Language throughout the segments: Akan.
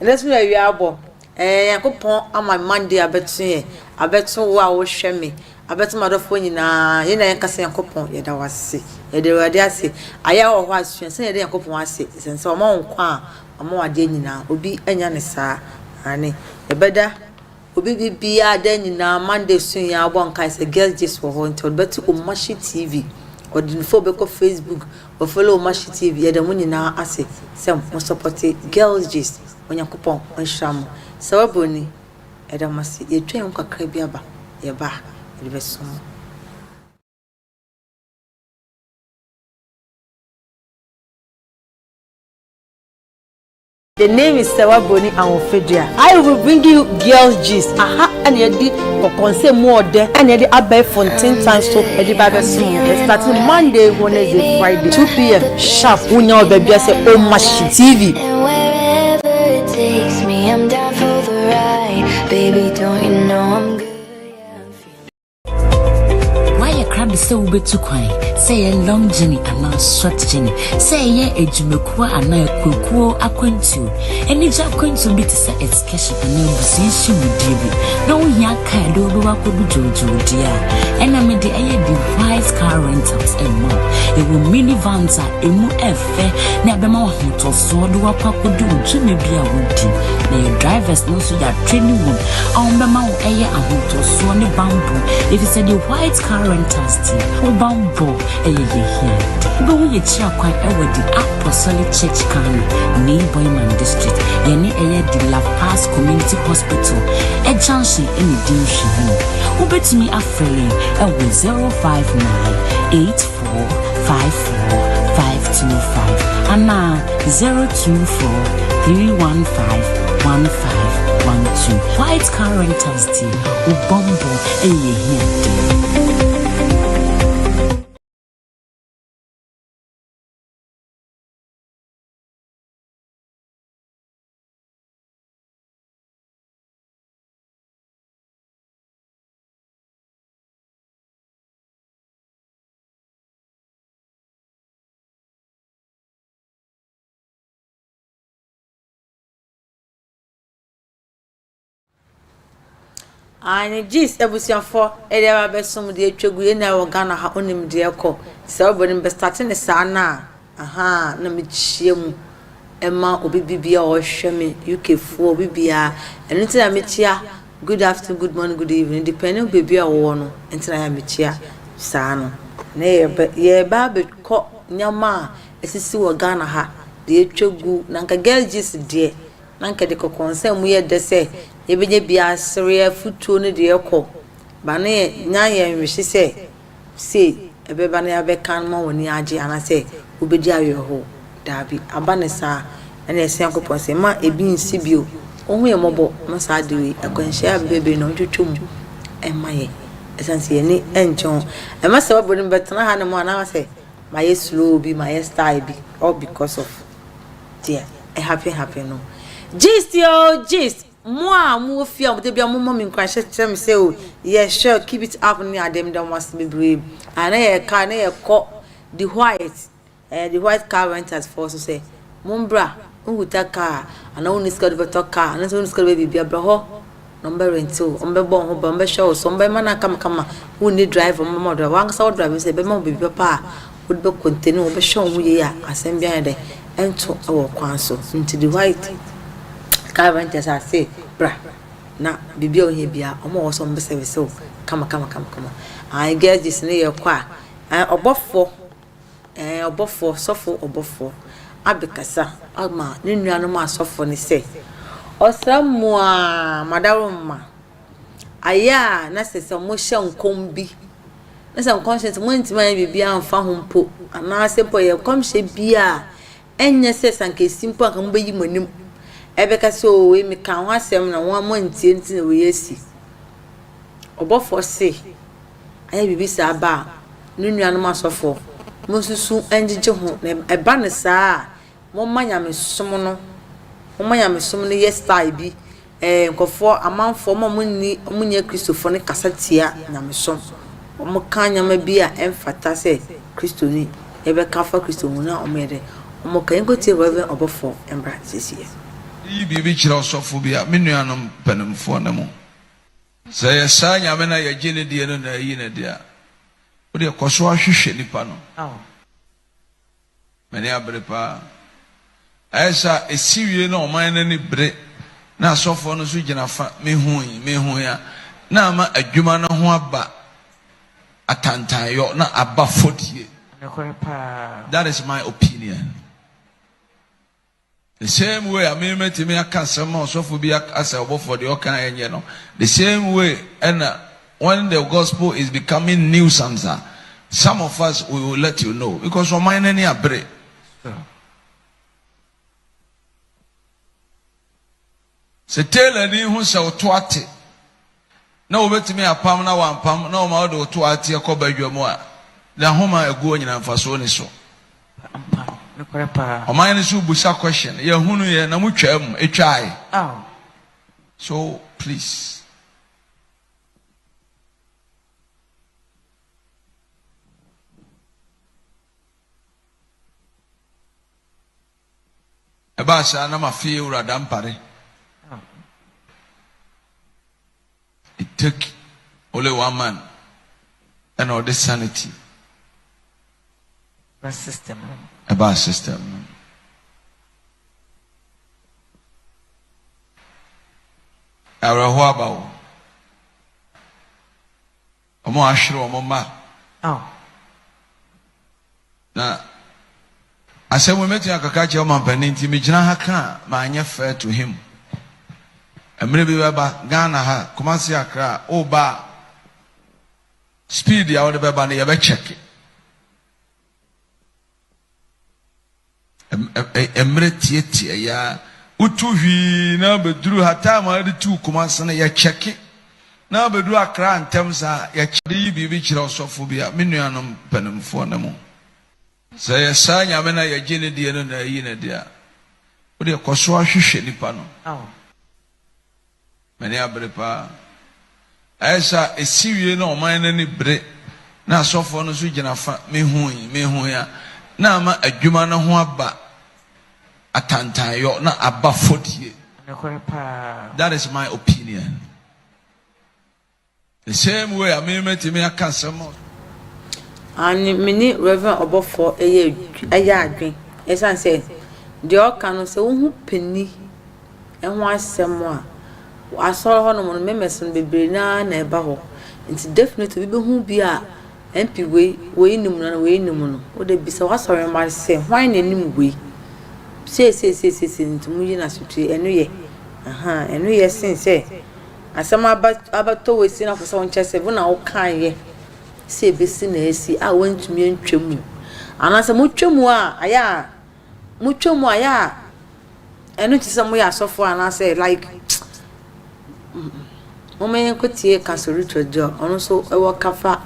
Ɛnɛ nso na awia abɔ. Ɛɛ Nyankopɔn ama Monday abɛto yɛn, abɛto wo a wohwɛ me, abɛto m'adɔfoɔ nyinaa. Yɛn nyinaa yɛnka sɛ Nyankopɔn yɛda wo ase. Yɛda Awurade ase. Ayɛ wɔ hɔ a sua sɛnea yɛda Nyankopɔn ase. Ɛsiane sɛ ɔma wo nkwa a, ɔma wo adeɛ nyinaa. Obi anya ne saa. Aane. Yɛbɛda obi bibiara da nyinaa Monday so yɛn abɔ nkae sɛ Girls Gist wɔ hɔ nti ɔde bɛto Omashi TV. Ɔde ne phone bɛkɔ Facebook, ɔfollow Omashi TV. Yɛda mo nyinaa ase sɛ mo supporte Girls Gist. Onyankopɔn ɔnhyira mo. Sɛ wabroni, yɛda mo ase. Yɛtwa yɛn ho kakra bi aba, yɛba a, yɛde bɛsom mo. The name is Sewa Broni Ahofedua. I will be bringing you girls gist. Aha ɛna yɛde kɔkɔnsɛ mu ɔdɛ ɛna yɛde abɛɛfo ntentan so ɛde ba abɛsom mo. Yɛ starting Monday, Wednesday, Friday 2 p.m. sharp. Wonya wɔ baabi a sɛ Omashi TV. And wherever it takes me, I'm down for the ride. Baby, don't you know I'm good? Yeah, I'm feeling. Woayɛ krado sɛ wobɛtu kwan, sɛ ɛyɛ long journey anaa short journey, sɛ ɛyɛ adwumakuo anaa akuakuo akwantuo, anigye akwantuo bi te sɛ excursion anaa abusua nhyiamudie bi, na wohia kaa de wobɛwɔ akɔdu dwowdwowdeɛ a, ɛna mede ɛyɛ The White Car Rentals ɛma wo. Yɛwɔ minivans a ɛmu ɛfɛ na ɛbɛma wo ahotɔsoɔ de woakɔ akɔdu wo dwuma bi a wodi, na yɛ drivers no nso yɛatraining wɔn a wɔbɛma wo ɛyɛ ahotɔsoɔ ne bambɔ, ɛfiri sɛ The White Car Rentals deɛ, wo bambɔ ɛyɛ yɛ hiade. Wobɛhu yɛkyiri akwan ɛwɔ The Apostolic Church Ghana, Nii Boyman District. Yɛne ɛyɛ The La Paz Community Hospital junction ɛne di nhwɛmu. Wobɛtumi afrɛ yɛn ɛwɔ 059 84 54 525 anaa 024 315 1512. White Car Rentals deɛ, wo bambɔ ɛyɛ yɛ hiade. Ane gist abusuafoɔ ɛde aba abɛsom deɛ atwa gu yɛn nyinaa wɔ Ghana ha, onim deɛ ɛkɔ. Sɛ wobɔ no bɛstarte ne saa no a, aha na mekyia mu ɛma obi bibia a ɔhwɛ me, UK foɔ, obi biara. Ɛno nti na mekyia good afternoon, good morning, good evening, depending baabi a wɔwɔ no nti na yɛ mekyia saa no. Na yɛba abɛkɔ nneɛma a ɛsisi wɔ Ghana ha deɛ atwa gu na nka Girls Gist deɛ na nka de kɔkɔnsa mu yɛ dɛ sɛ yɛbɛnya bi asere afutuo no deɛ ɛkɔ ba ne yɛ nya yɛn nwehye sɛ sei ɛbɛba na yɛabɛka ma wɔn ani agye anaasɛ wobɛdi awerɛhoɔ. Daabi, aba ne saa ɛna ɛsɛ Nyankopɔn sɛ ma ebi nsi bio. Ɔhu yɛn mmɔbɔ ma saa ade wei akwanhyia a bebree na ɔntwitwa mu ɛma yɛ ɛsiane sɛ yɛni ɛnkyɛ ho. Ɛma sɛ wɔbɔ no bɛtena ha ne mu anaa sɛ mayɛ slow bi, mayɛ style bi, all because of deɛ ɛhappen happen no. Gist yo gist, mo a mowɔ fie a mode bia momma me nkuranhyɛ kyerɛ me sɛ o yɛ sure, keep it up ne adeɛ, meda mo ase bebree. A na yɛka na yɛkɔ The White, The White Car Rentals foɔ so sɛ mombra wohuta car anaa wonni sika de bɛtɔ car anaasɛ wonni sika de bɛyɛ biribi a, brɛ hɔ na ɔmbɛrente wo, ɔmbɛbɔ wo ho ban, ɔmbɛhwɛ wo so, ɔmbɛma no akamakama. Wonni driver, ɔmbɛma wo driver. Wankasa wo driver sɛ ɛbɛma wo biribi papa a wode bɛkɔntene wo, wobɛhwɛ wo ho yie a asɛm biara yɛ dɛ ɛnto wɔ kwan so. Nti The White Car Rentals ase bra na biribi a wohia biara ɔmo wɔ hɔ sɛ ɔmo bɛservice wo kama kama kama kama. Ae, Girls Gist ne yɛkɔ a, ɔbɔfoɔ, ɔbɔfoɔ, sɔfo ɔbɔfoɔ abɛkasa ama ne nuanom asɔfo ne sɛ ɔsrɛ mo a madaroma ayɛ a na sɛ mohyɛ nkɔm bi na sɛ nkɔmhyɛ nti montumi anyɛ biribi amfa ho mpo anaasɛ mpo ɛyɛ nkɔmhyɛ bi a ɛnyɛ sɛ sanka esi mpo anka mobɛyi mo anim ɛbɛka sɛ o wei meka ho asɛm na wɔn moantie nti na wei asi. Ɔbɔfoɔ se ayɛ biribi saa ba a, ne nuanom asɔfoɔ monsusu ngyegye ho, na ɛba no saa a, momma nyamesom no, momma nyamesom no yɛ style bi. Nkurɔfoɔ, amanfoɔ, wɔn a wɔnni, wɔnyɛ Kristofoɔ no kasa tia nyamesom. Wɔka nneɛma bi a ɛmfata sɛ Kristoni yɛbɛka afa Kristo ho na wɔyɛ dɛ, wɔka. Yɛnkɔtie Reverend Ɔbɔfoɔ mbra seesei. Yi biribi kyerɛ ɔsɔfo bi a, me nuanom mpanimfoɔ ne mo. Sɛ ɛyɛ saa Nyame no a yɛgye no die no na ayi no de a, wo deɛ kɔ so ara hwehwɛ nipa no. M'ani abere paa. Ayɛ sɛ a ɛsi wie na ɔman no ani bere na asɔfoɔ no nso gyina fa, mehui, mehui a, na ama adwuma no ho aba atantanyɔ na aba fɔdie. Nokorɛ paa. That is my opinion. The same way a me mɛtumi aka asɛm ma ɔsɔfo bi aka sɛ ɔbɔfoɔ deɛ ɔka ɛnyɛ no, the same way ɛna when the gospel is becoming nuisance a, some of us we will let you know because ɔman no ani abere. Sɛ tailorni hu sɛ wo to ate na obetumi apam na wampam na ɔma wode wo to a ateɛ kɔ badwa mu a, n'ahoma a ɛgu hɔ nyinaa mfasoɔ nni so. Ampa, nokorɛ paa. Ɔman no nso bisa question, yɛhunu yɛ na motwaa mu, ɛtwaae. So please. Ɛbaa saa na mafe Yewura Dampare. It take only one man ɛna ɔde sanity ɛbaa system no. Awerɛhoɔ aba o. Wɔn ahwere wɔn mma. Na asɛm yi mɛtumi akaka akyerɛ ɔmampanin nti megyina ha ka a manyɛ fair to him. Mmerɛ bi bɛba Ghana ha, Kumasi Accra, woba a speed a wode bɛba no yɛbɛkyɛke. Mmerɛ tiatia yi ara wotu hwii na abɛduru ha time a wode tuu Kumasi no yɛkyɛke na abɛduru Accra ntɛm saa yɛkyɛ de yi biribi kyerɛ ɔsɔfo bi a me nuanom mpanimfoɔ ne mo sɛ yɛ saa Nyame no a yɛgye no die no na ayi no de a wodeɛ kɔ so ara hwehwɛ nipa no. M'ani abere paa. Ayɛ sɛ a ɛsi wie na ɔman no ani bere na asɔfoɔ no nso gyina fa, mehui, mehui a, na ama adwuma no ho aba atantanyɔ na aba fɔdie. Nokorɛ paa. That is my opinion. The same way a me mɛtumi aka asɛm a. Aane, me ne Rev. Ɔbɔfoɔ yɛ yɛ adwen, ɛsiane sɛ deɛ ɔka no sɛ wohu panin ho asɛm a, asɔre hɔ nom no members no bebree no ara na ɛba hɔ, nti definitely obi bɛhu bi a MP wei, wei nim no anaa wei nim no, wode bisa w'asɔre mma sɛ hwan na ɛnim wei, sei sei sei sei sei nti monyi no asotire, ɛno yɛ, ahaa, ɛno yɛ sen sɛ. Asɛm aba abɛtɔ wo esi na wopɛ sɛ wonkyerɛ sɛ wo na wokaeɛ sɛ ebesi na asi a woantumi antwa mu. Anaasɛ motwa mu a ayɛ a motwa mu a ayɛ a ɛno nkyerɛ sɛ moyɛ asɔfoɔ anaasɛ like momma yɛnkɔtie Council Richard deɛ ɔno nso wɔ ka fa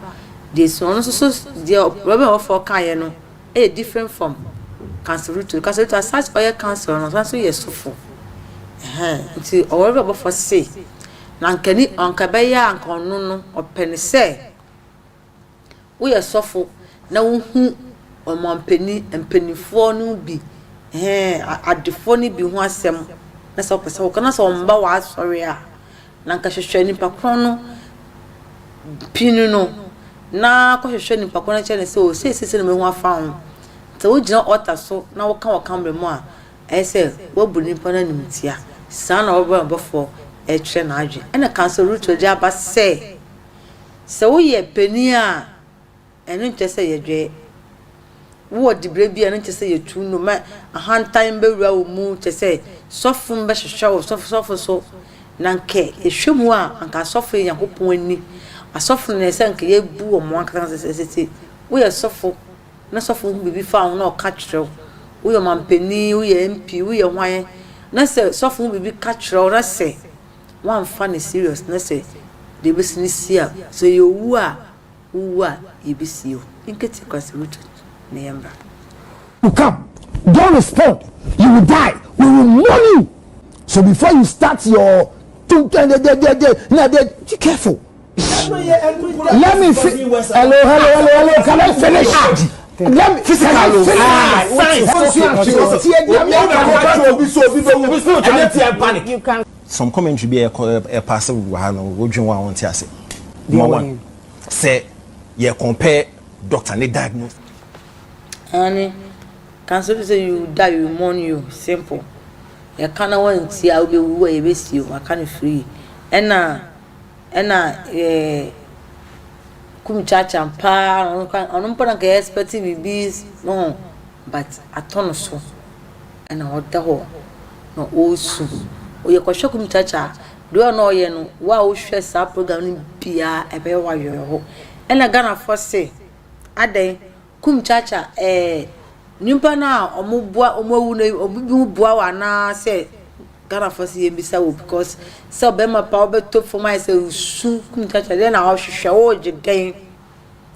deɛ esi ɔno nso so deɛ Reverend Ɔbɔfoɔ kaeɛ no yɛ different from Council Ruto. Council Ruto aside ɔyɛ council no ɔsan nso yɛ sɔfo. Ɛhɛn nti ɔwɔre ɔbɔfo se na anka ni anka ɛbɛyɛ a anka ɔno no ɔpɛ no sɛ woyɛ sɔfo na wohu ɔmanpanin mpanimfoɔ no bi ɛhɛn adefoɔ no bi ho asɛm na sɛ wopɛ sɛ woka na sɛ wɔmba w'asɔre a Na anka hwehwɛ nipa korɔ no pini no na kɔhwehwɛ nipa korɔ no kyerɛ no sɛ o sei sei sei na mahu afa ho. Sɛ wogyina altar so na woka wɔ camera mu a, ɛyɛ sɛ woabu nipa no animtia. Saa na ɔbɛn ɔbɔfoɔ ɛrekyerɛ n'adwene. Ɛna Council Ruto de aba sɛ, sɛ woyɛ panin a, Ɛno nkyerɛ sɛ yɛdwɛɛ. Wowɔ diberɛ bi a, ɛno nkyerɛ sɛ yɛtu no ma ahantan bɛwura wo mu, kyerɛ sɛ sɔfo mbɛhwehwɛ wo, sɔfo sɔfo so. Na nkɛ yɛhwɛ mu a, anka asɔfo yɛ Nyankopɔn ani. Asɔfo no ɛsɛ anka yɛbu wɔn ankasa ankasa sɛ sɛ woyɛ sɔfo na sɔfo hu biribi fa wo ho na ɔka kyerɛ wo, woyɛ ɔmanpanin, woyɛ MP, woyɛ hwan, na sɛ sɔfo hu biribi ka kyerɛ wo na sɛ woamfa no serious na sɛ deɛ ɛbɛsi no si a, sɛ ɛyɛ owu a, Wowu a, yebesie wo. Nkete Kwasi Ruto ne yɛn bra. You come don't respond you will die we will mourn you so before you start your be careful let me fi hello hello hello hello can I finish. Let Physical o. Ah, Science. Obi na obi so obi bɛ wu. Ɛne ti ɛ panic. You can Some commentary bi a ɛkɔ ɛpaase wɔ ha no, wodwen wɔn a wɔnte ase. Number one, sɛ yɛ compare doctor ne diagnose. Aane, ka nso bi sɛ you die we mourn you, simple. Yɛka na wantie a wobɛwu a yɛbɛsie wo, aka no free. Ɛna ɛna ɛɛ kum kyaakyaa paa ɔno koraa ɔno mpo na nka yɛ expect biribi no ho but atɔ no so ɛna ɔda hɔ na ɔresu. Yɛkɔhwɛ kum kyaakyaa deɛ ɔno ɔyɛ no wo a wohwɛ saa program no biara ɛbɛyɛ wo awerɛho. Ɛna Ghanafoɔ se adɛn kum kyaakyaa ɛɛ nyimpa no a ɔmo boa ɔmo awu no ɔmo bi boa wo anaa sɛ Ghanafoɔ se yɛmmisa wo because sɛ ɔbɛrima paa wobɛtɔ fam ayɛ sɛ osu kum kyaakyaa deɛ na ɔhwehwɛ wogye dɛn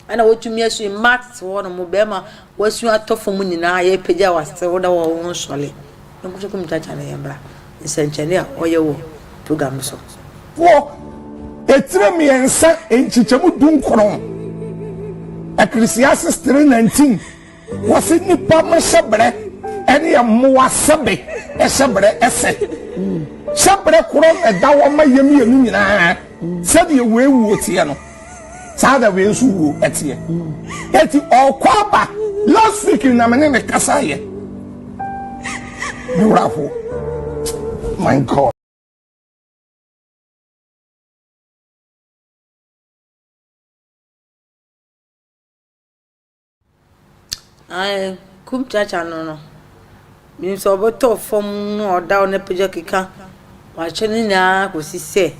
ɛna wotumi asu mmaa tete hɔ nom bɛrima wasu atɔ fam nyinaa yɛpagya wase woda hɔ wo nsɔle nkoso kum kyaakyaa no yɛmmra nsɛnkyerɛnne a ɔyɛ wɔ program no so. Wɔ etire 3 nkyekyɛmu 19, Ecclesiastes 3:19, wɔsi nipa mo hyɛbrɛ ɛne mmoa sɛbe ɛhyɛbrɛ ɛsɛ. Hyɛbrɛ korɔ ɛda hɔ ma yɛ mmienu nyinaa sɛdeɛ wei wuo teɛ no, saa na wei nso wuo ɛteɛ. Eti ɔkɔ aba last week na me ne ne kasa yɛ. Me wura ho. My God. Ae, kum kyakya no no, menim sɛ ɔbɛtɔ fam na ɔda hɔ na apagya keka, wakyɛ ne nyinaa kɔsi sɛ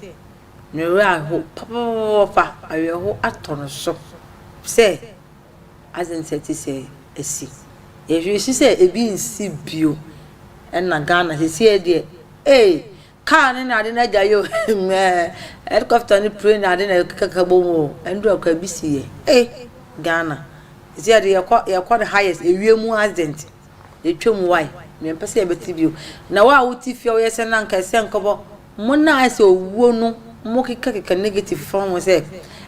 ne werɛ aho papaapa, awerɛho atɔ no so sɛ adze nsɛ te sɛ asi. Yɛhwɛ si sɛ ebi nsi bio ɛna Ghana seesei deɛ ee kaa ne na ade no agya yɛ o helicopter ne plane na ade na ɛkeka bɔ mu o ɛno deɛ bi si yɛ ee Ghana seesei deɛ yɛkɔ yɛkɔ the highest ewiem accident yɛtwa mu wae mempɛ sɛ yɛbɛte bio na wo a wote fie a woyɛ sɛ na nka ɛsɛ nkɔbɔ mo na ayɛ sɛ owuo no mo kekakeka negative fa ho sɛ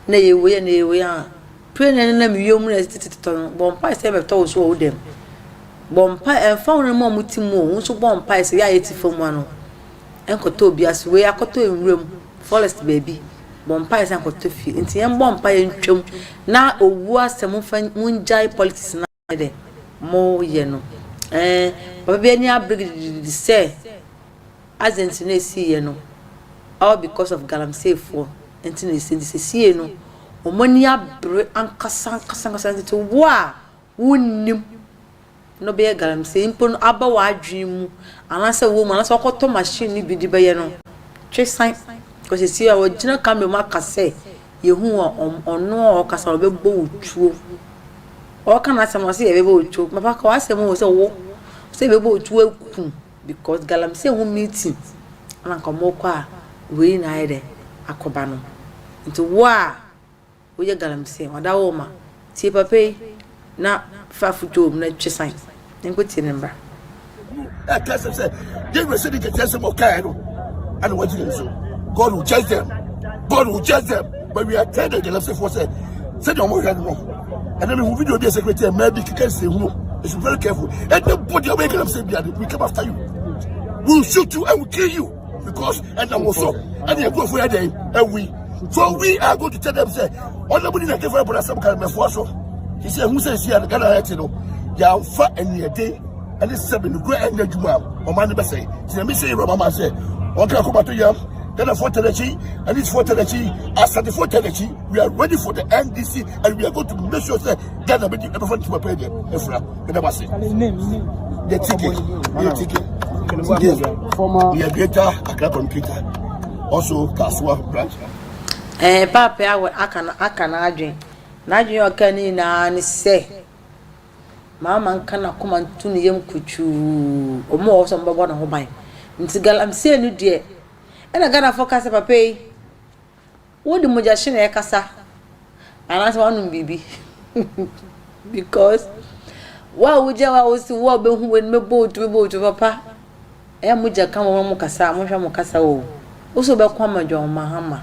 na yɛ wei na yɛ wei a plane na ɛnenam wiem na ɛtetetɔ no bɔ mpae sɛ ɛbɛtɔ wo so wɔ wo dɛm bɔ mpae ɛmfa wo no mu a mo te mu o wo nso bɔ mpae sɛ yɛ a yɛte fam ano ɛnkɔtɔ obi ase wei akɔtɔ nwura mu forest baabi bɔ mpae sɛ ankɔtɔ fie nti yɛn bɔ mpae ntwam na owuo asɛm mfa mongyae politics na dɛ moyɛ no ɛɛ papa bi ani abere gidigidi sɛ accident no esiiɛ no all because of galamseyfoɔ nti na esi nti sesie no wɔn ani abere ankasa ankasa ankasa nti wo a wonnim na ɔbɛyɛ galamsey mpo no aba w'adwene mu anaasɛ wɔ mu anaasɛ wakɔtɔ machine no bi de bɛyɛ no twe san because sesie a wɔgyina camera mu aka sɛ yehu a ɔno a ɔkasa ɔbɛbɔ wo tuo ɔka n'asɛm ɔsɛ yɛbɛbɔ wo tuo papa ka w'asɛm o sɛ wo sɛ yɛbɛbɔ wo tuo akum because galamsey ho meeting ɛna nka ɔmo kɔ a wei na ayɛ dɛ akɔba no nti wo a woyɛ galamsey ɔda wo ma tie papa yi na fa afotuo mu na twe san nko tie ne mbra. Ɛka sɛ sɛ Gabriel sɛ de kɛtɛ sɛ ɔkae no ɛna wagye ne so. God will judge them. God will judge them. But we are telling the galamsey for sɛ sɛdeɛ ɔmo hwɛ no no ɛna mehu video bi a secretary mmaa bi keka nsɛ hunu. You should be very careful. Anybody away galamsey bi we come after you. We will shoot you and we kill you because ɛna wɔ so ɛna nkurɔfoɔ yɛ dɛn ɛwi. So we are going to tell them say ɔnabɔ ni na kefo ɛbɔ n'asɛm kan mɛfoa so. Sisi ehu sɛ esi a Ghana yɛ te no yɛamfa aniɛden ɛne sɛbi nukura ɛnyɛ adwuma a ɔman no bɛsɛe. Nti na mi sɛ yɛwura mama sɛ ɔnka akoma to yam Ghanafoɔ tɛ n'akyi, NDCfoɔ tɛ n'akyi, Asantefoɔ tɛ n'akyi. We are ready for the NDC and we are going to make sure sɛ Ghana bɛdi ɛbɛfa ne tuma pɛɛ deɛ efura ɛdɛ ba se. The ticket, the ticket, the Greater Accra Communicator, also Kasoa branch. Ɛɛ paapa awɔ aka na aka n'adwen n'adwen a ɔka ne nyinaa ne sɛ maama nka n'akoma nto ne yam kutuu wɔn a wɔwɔ sɛ wɔbɛbɔ ne ho ban nti galamsey no deɛ ɛna Ghanafoɔ ka sɛ papa yi wode mogyahye na ɛkasa anaasɛ wanom biribi because wo a wogya wo a wosi wo a wobɛhu wei no mɛbɔ wo tu mɛbɔ wo tu papa ɛyɛ mogya ka wɔn mo kasa a mohwɛ mo kasa o wo so wobɛko ama John Mahama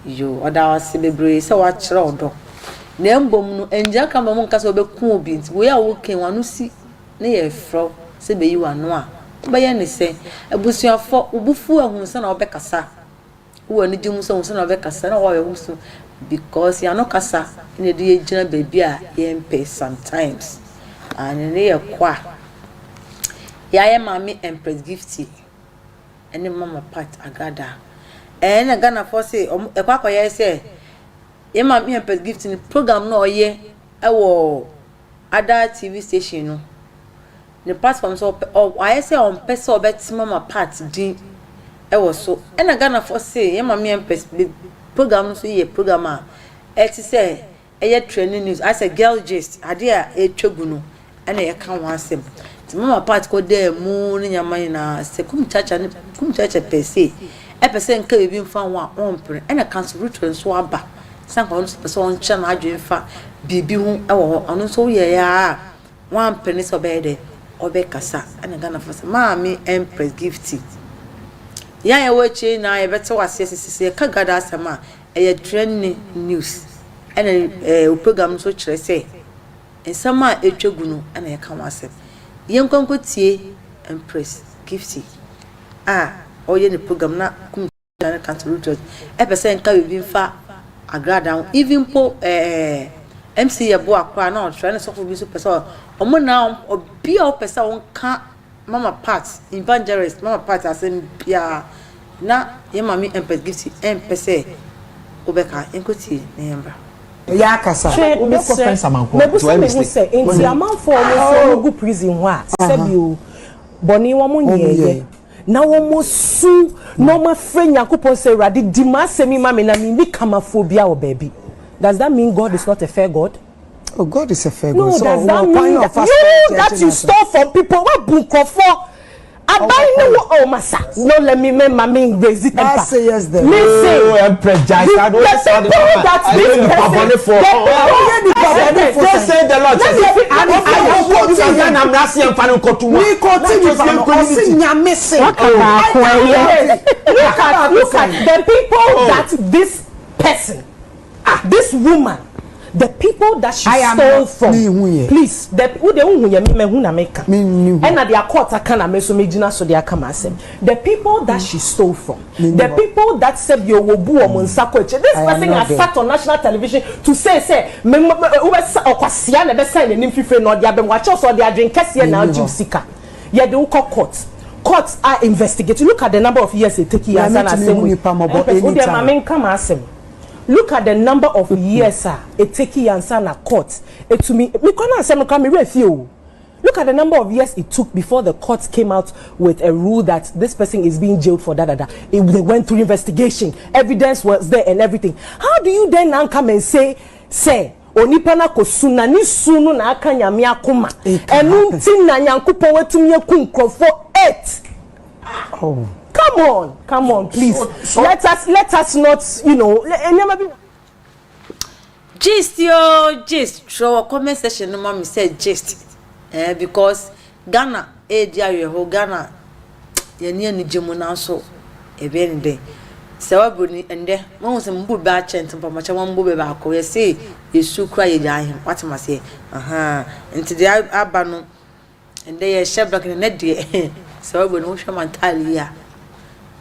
yo ɔda wo ase bebree sɛ wakyerɛ ɔdɔ. Na mbom no, nngyina camera mu nnka sɛ wobɛku obi ntsi wei a woka yi w'ano si na yɛrefrɛ wo sɛ beyi w'ano a, wobɛyɛ ne sɛn? Abusuafo, wo bo fuw a hu sɛnea wobɛkasa. Wowɔ anigye mu nso a hu sɛnea wobɛkasa na wowɔ awerɛhow mu nso because yɛn ano kasa na ɛde yɛn gyina baabi a yɛmpɛ sometimes. And ne yɛ kɔ a, yɛayɛ Maame Empress Gifty ne Mama Pat Agrada. Ɛɛ na Ghanafoɔ se ɔmo ɛkɔ akɔyɛ sɛ yɛn Maame Empress Gifty no program no a ɔyɛ ɛwɔ other TV station no, ne platform so ɔpɛ ɔ wayɛ sɛ ɔmpɛ sɛ ɔbɛte Mama Pat din wɔ so. Ɛna Ghanafoɔ se yɛn Maame Empress be program no nso yɛ program a ɛte sɛ ɛyɛ trending news, ayɛ sɛ girl gist, adeɛ a ɛretwa gu no ɛna yɛka ho asɛm. Nti Mama Pat kɔdaa mu ne nneɛma nyinaa sɛ Kumchacha ne Kumchacha pɛ se ɛpɛ sɛ nka biribi mfa ho a ɔmpene. Ɛna Council Ruto nso aba sɛ anka ɔno nso pɛ sɛ ɔnkyerɛ n'adwene mfa biribi ho wɔ hɔ. Ɔno nso woyɛeɛ ara a wampene sɛ ɔbɛyɛ dɛ ɔbɛkasa. Ɛna Ghanafoɔ sɛ Maame Empress Gifty, yɛn a yɛwɔ akyire nyinaa yɛbɛte wo aseɛ sɛ sɛ yɛka Ghana asɛm a ɛyɛ trending news. Ɛna ɛɛ wo program nso kyerɛ sɛ nsɛm a ɛtwa gu no na yɛka ho asɛm. Yɛnkɔ nkɔtie Empress Gifty a ɔreyɛ ne program na kum ne Council Rituals ɛpɛ sɛ nka biribi mfa agradaa ho even mpo ɛɛ MC yɛ boa koraa na ɔkyerɛ ne sɔfo bi nso pɛ sɛ ɔmo na obi a ɔpɛ sɛ ɔnka Mama Pat evangelist Mama Pat asɛm biara na yɛn maame Empress Gifty ɛmpɛ sɛ wobɛka yɛnkɔtie na yɛmbra. Yɛ akasa. Hwɛ, mesrɛ, mabisa me ho sɛ, enti amanfoɔ a wɔn nso wɔn gu prison hɔ a, sɛbi o, bɔne wɔn nyɛɛyɛ, na wɔn su, na wɔn afrɛ Nyankopɔn sɛ, Awurade, di m'asɛm yi ma me, na menni kamafoɔ biara wɔ baabi. Does that mean God is not a fair God? Oh, God is a fair God. No, so, does that mean that you that you stole from people, wabu nkurɔfoɔ, aban ne wo, oh masa, no let me, me ma me raise it temper. Say yes then. Me say, oh, Empress Jai, the, the people that this person, the people, Just say the Lord. Let me fi, And I am quoting him. Me quoting him. Ɔsi nyame se. Look at, look at the people that this person, ah, this woman, the people that she stole from. Please, the wo de wohu yɛ me mahu na meka. Ɛna deɛ court aka na me nso megyina so de aka m'asɛm. The people that she stole from, the people that sɛbi owobu wɔn nsa kɔ akyire. This person has sat on national television to say sɛ me me wobɛsa ɔkwasia na ɛbɛsan n'anim fifire na ɔde abɛm wakyɛw sɛ ɔde adwene kɛseɛ na agye wo sika. Yɛde wo kɔ court. Court a investigate. Look at the number of years it take you ansa na asɛm wei. Wo deɛ ma menka m'asɛm. Look at the number of years a eteki ansa na court etumi, me kora na asɛm no kora me werɛ fie o. Look at the number of years it took before the court came out with a rule that this person is being jailed for da da da. It, they went through investigation, evidence was there and everything. How do you then now come and say, say, onipa no akɔsu na ne su no na aka Nyame akoma. Ɛno nti na Nyankopɔn atumi aku nkurɔfoɔ 8. Oh. Come on, come on, please. So, so, let us let us not, you know, nneɛma bi. Gist yoo gist twerɛ wɔ comment section no ma me sɛ gist eh, because Ghana ɛredi awerɛho Ghana yɛne anigye mu nanso ɛbɛyɛ ne dɛn sɛ wabroni ɛndɛ mahu sɛ mbu bɛ akyɛ nti mpamakyɛ wɔn mbu bɛ baako yɛse yɛsu kura yɛgya ahem wate maseɛ ahaa nti deɛ aba no Ɛndɛ yɛhyɛ black na ɛnɛ deɛ sɛ wabɔ no wohwɛ m'ataade yi a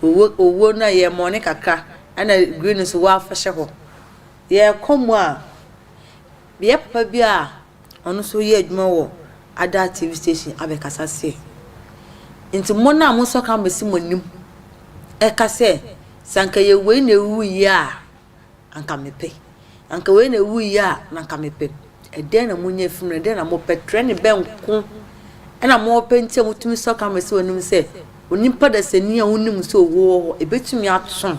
owuo owuo no a yɛ mɔne kakra ɛna green nso wafa hyɛ hɔ yɛkɔ mu a yɛ papa bi a ɔno nso yɛ adwuma wɔ ada tv station abɛkasa sɛ nti mo no a mo nso ka bɛsi mo anim ɛka sɛ sɛ anka yɛ wei na ewu yi a anka mepɛ. Anka wei na ɛwuiɛ a, na anka mepɛ. Ɛdɛn na monya firi mu? Ɛdɛn na mopɛ? Trɛne bɛn nko na mopɛ nti a motumi sɔ camera si w'anim sɛ onipa dasani a wonim sɛ owuo wɔ hɔ, ɛbɛtumi ato.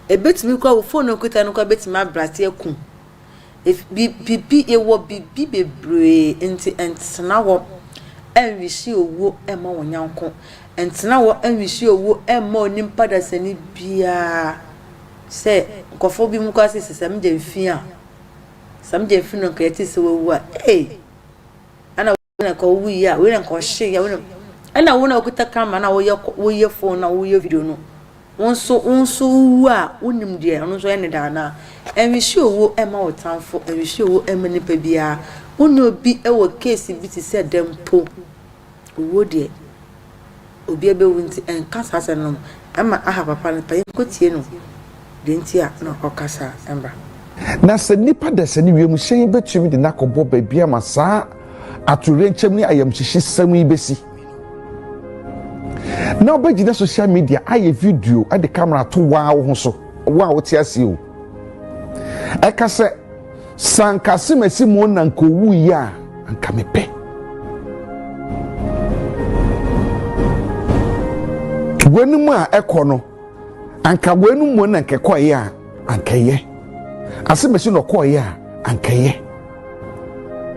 Ɛbɛtumi koraa wo phone no okuta no koraa bɛtumi abrate akum. Biribi, yɛwɔ biribi bebree nti ɛntena hɔ ɛnwihye owuo ɛmma wo nyanko. Ɛntena hɔ ɛnwihye owuo ɛmma onipa dasani biara. Sɛ nkorɔfoɔ bi mu koraa se sɛ Sammy Gyamfi a, Sammy Gyamfi no nka yɛte sɛ wawu a, ei! Ɛna wei na nka ɔwuiɛ a, wei na nka ɔhyeeɛ a, wei na ɛna wo na wokuta camera na woyɛ woyɛ phone na woyɛ video no. Wo nso, wo nso wowu a, wonim deɛ ɔno nso ɔyɛ ne da anaa? Ɛnhwehwɛ owuo mma wo tamfo, ɛnhwehwɛ owuo mma nipa biara. Wo ne obi wɔ case bi te sɛ dɛn mpo, owuo deɛ, obiara bɛwu nti ɛnka saa asɛm no ma aha papa no pa yɛnkɔtie no deɛ nti a na ɔka saa mmra. Na sɛ nnipa dasani wiemhyɛn betumi de no akɔbɔ baabi ama saa atoyerɛnkyɛm ne ayamhyehyesɛm yi besi, na wobɛgyina social media ayɛ video de camera ato waa wo ho so, wo a wote ase o, ɛka sɛ sanka asemasi mu na nka owu yi a anka mepɛ. W'anim a ɛkɔ no, anka w'anim mu na nka ɛkɔeɛ a anka ɛyɛ. Asemasi na ɔkɔeɛ a anka ɛyɛ.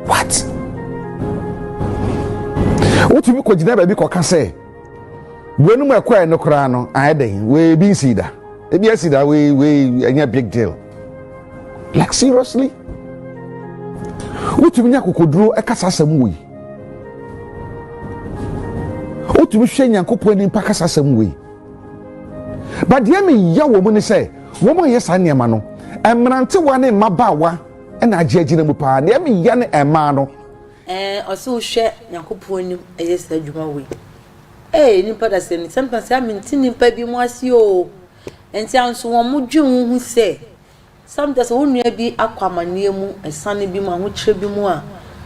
What? Wotumi kɔgyina baabi kɔka sɛ w'anim ɛkɔɛ no koraa no ayɛ dɛn wei ebi nsi da ebi asi da wei wei ɛnyɛ big deal like seriously wotumi nya akokoduro ɛka saa asɛm wei wotumi hwɛ nyankopɔn anim pa kasa asɛm wei but deɛ meya wɔ mu ne sɛ wɔn a yɛ saa nneɛma no mmerantewa ne mmabaawa ɛna agye agyina mu paa deɛ meya ne mmaa no. Ɛɛ ɔsɛ wohwɛ Nyankopɔn anim ɛyɛ saa adwuma wei. Ee nipa da sɛ sometimes sɛ mente nipa bi mu ase o. Nti anso wɔn mo dwen wo ho sɛ sometimes wo nua bi akɔ amaneɛ mu ɛsane bi mu ahokyerɛ bi mu a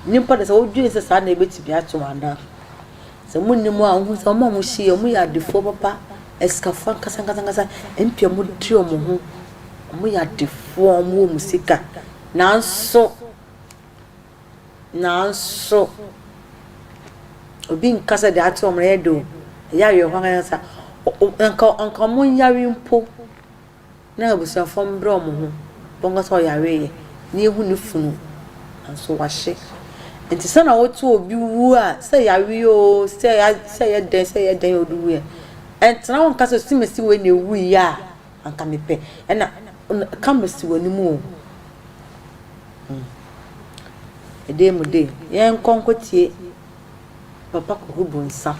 nipa da sɛ wodwen sɛ saa na ebetumi ato anaa. Sɛ mo nni mu a wohu sɛ wɔn a wɔhyia wɔn yɛ adefoɔ papa asikafoɔ ankasa ankasa ankasa mpia wɔn di wɔn ho wɔn yɛ adefoɔ wɔn wɔ wɔn sika nanso. Nanso, obi nka sɛ deɛ ate wɔn no ɛyɛ dɛ o, ɛyɛ awerɛhoɔ ankasa. Anka anka wɔnyare mpo na abusuafoɔ mbrɛ wɔn ho, wɔnka sɛ ɔyareeɛ na yɛhu ne funu nanso wahye. Nti sɛ na wote obi wu a, sɛ yareɛ o, sɛ ya sɛ ɛyɛ dɛn sɛ ɛyɛ dɛn a ɔde wuiɛ, ɛntena hɔ nka sɛ simesi wei na ɛwuiɛ a anka mepɛ. Ɛna camera si w'anim o. Ɛdɛn mu dɛ, yɛnkɔ nkɔtie Papa Kwaku Bonsam.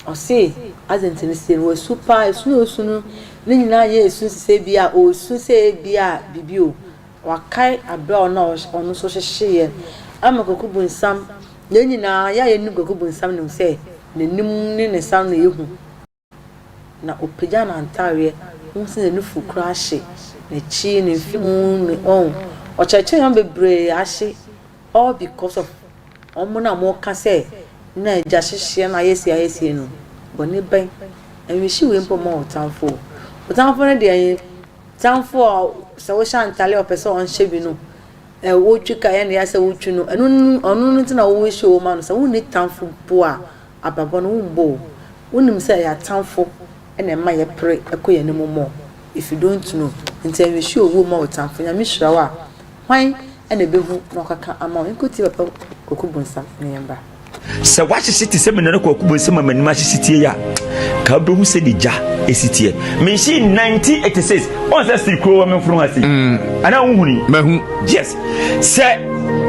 Ɔse adze ntsi no sie no, oesu paa, esu na osu no ne nyinaa nnyɛ esu te sɛ bi a oesu sɛ bi a biribi o. Ɔakae aber a ɔno ɔno so hyehyeeɛ ama Kwaku Bonsam. Hɛn nyinaa, yɛn a yenyim Kwaku Bonsam nyim sɛ n'enyim ne ne nsa ano yɛ hu. Na ɔpagyaa n'ataareɛ, wohu sɛ n'anufu koraa ahye, n'akyi, ne mfe mu, ne ɔn, ɔkyerɛkyerɛ nneɛma bebree ahye all because of wɔn a wɔka sɛ na agya hyehyeɛ na ayɛ sei ayɛ sei no, bɔne bɛn? Ɛnhye wei mpo mma wo tamfo o. Wo tamfo no deɛ, tamfo a sɛ wohyɛ ataareɛ a ɔpɛ sɛ ɔnhyɛ bi no, ɛ wotwi ka yɛ ne ya sɛ wotwi no, ɛno no ɔno no nti na wohyɛ wo ma no. Sɛ wonni tamfo mpo a, abrabɔ no wombɔ o. Wonim sɛ ɛyɛ atamfo na ɛma yɛpere kɔ yɛn anim more if you don't know nti ɛnhwehwɛ owuo mma wo tamfo Nyame hyira wo a hwan na ɛbɛhu na wakaka ama wo Yɛnkɔtie papa Kwaku Bonsam na yɛmbra. Sɛ woahyehye te sɛ me nana Kwaku Bonsam a m'anim ahyehye tie yi a, ka wobɛhu sɛdeɛ gya si teɛ. Menhyee 1986, ɔn sɛ siri kuro wɔ me mfono ha sei. Anaa wohuni? Mahu. Yes. Sɛ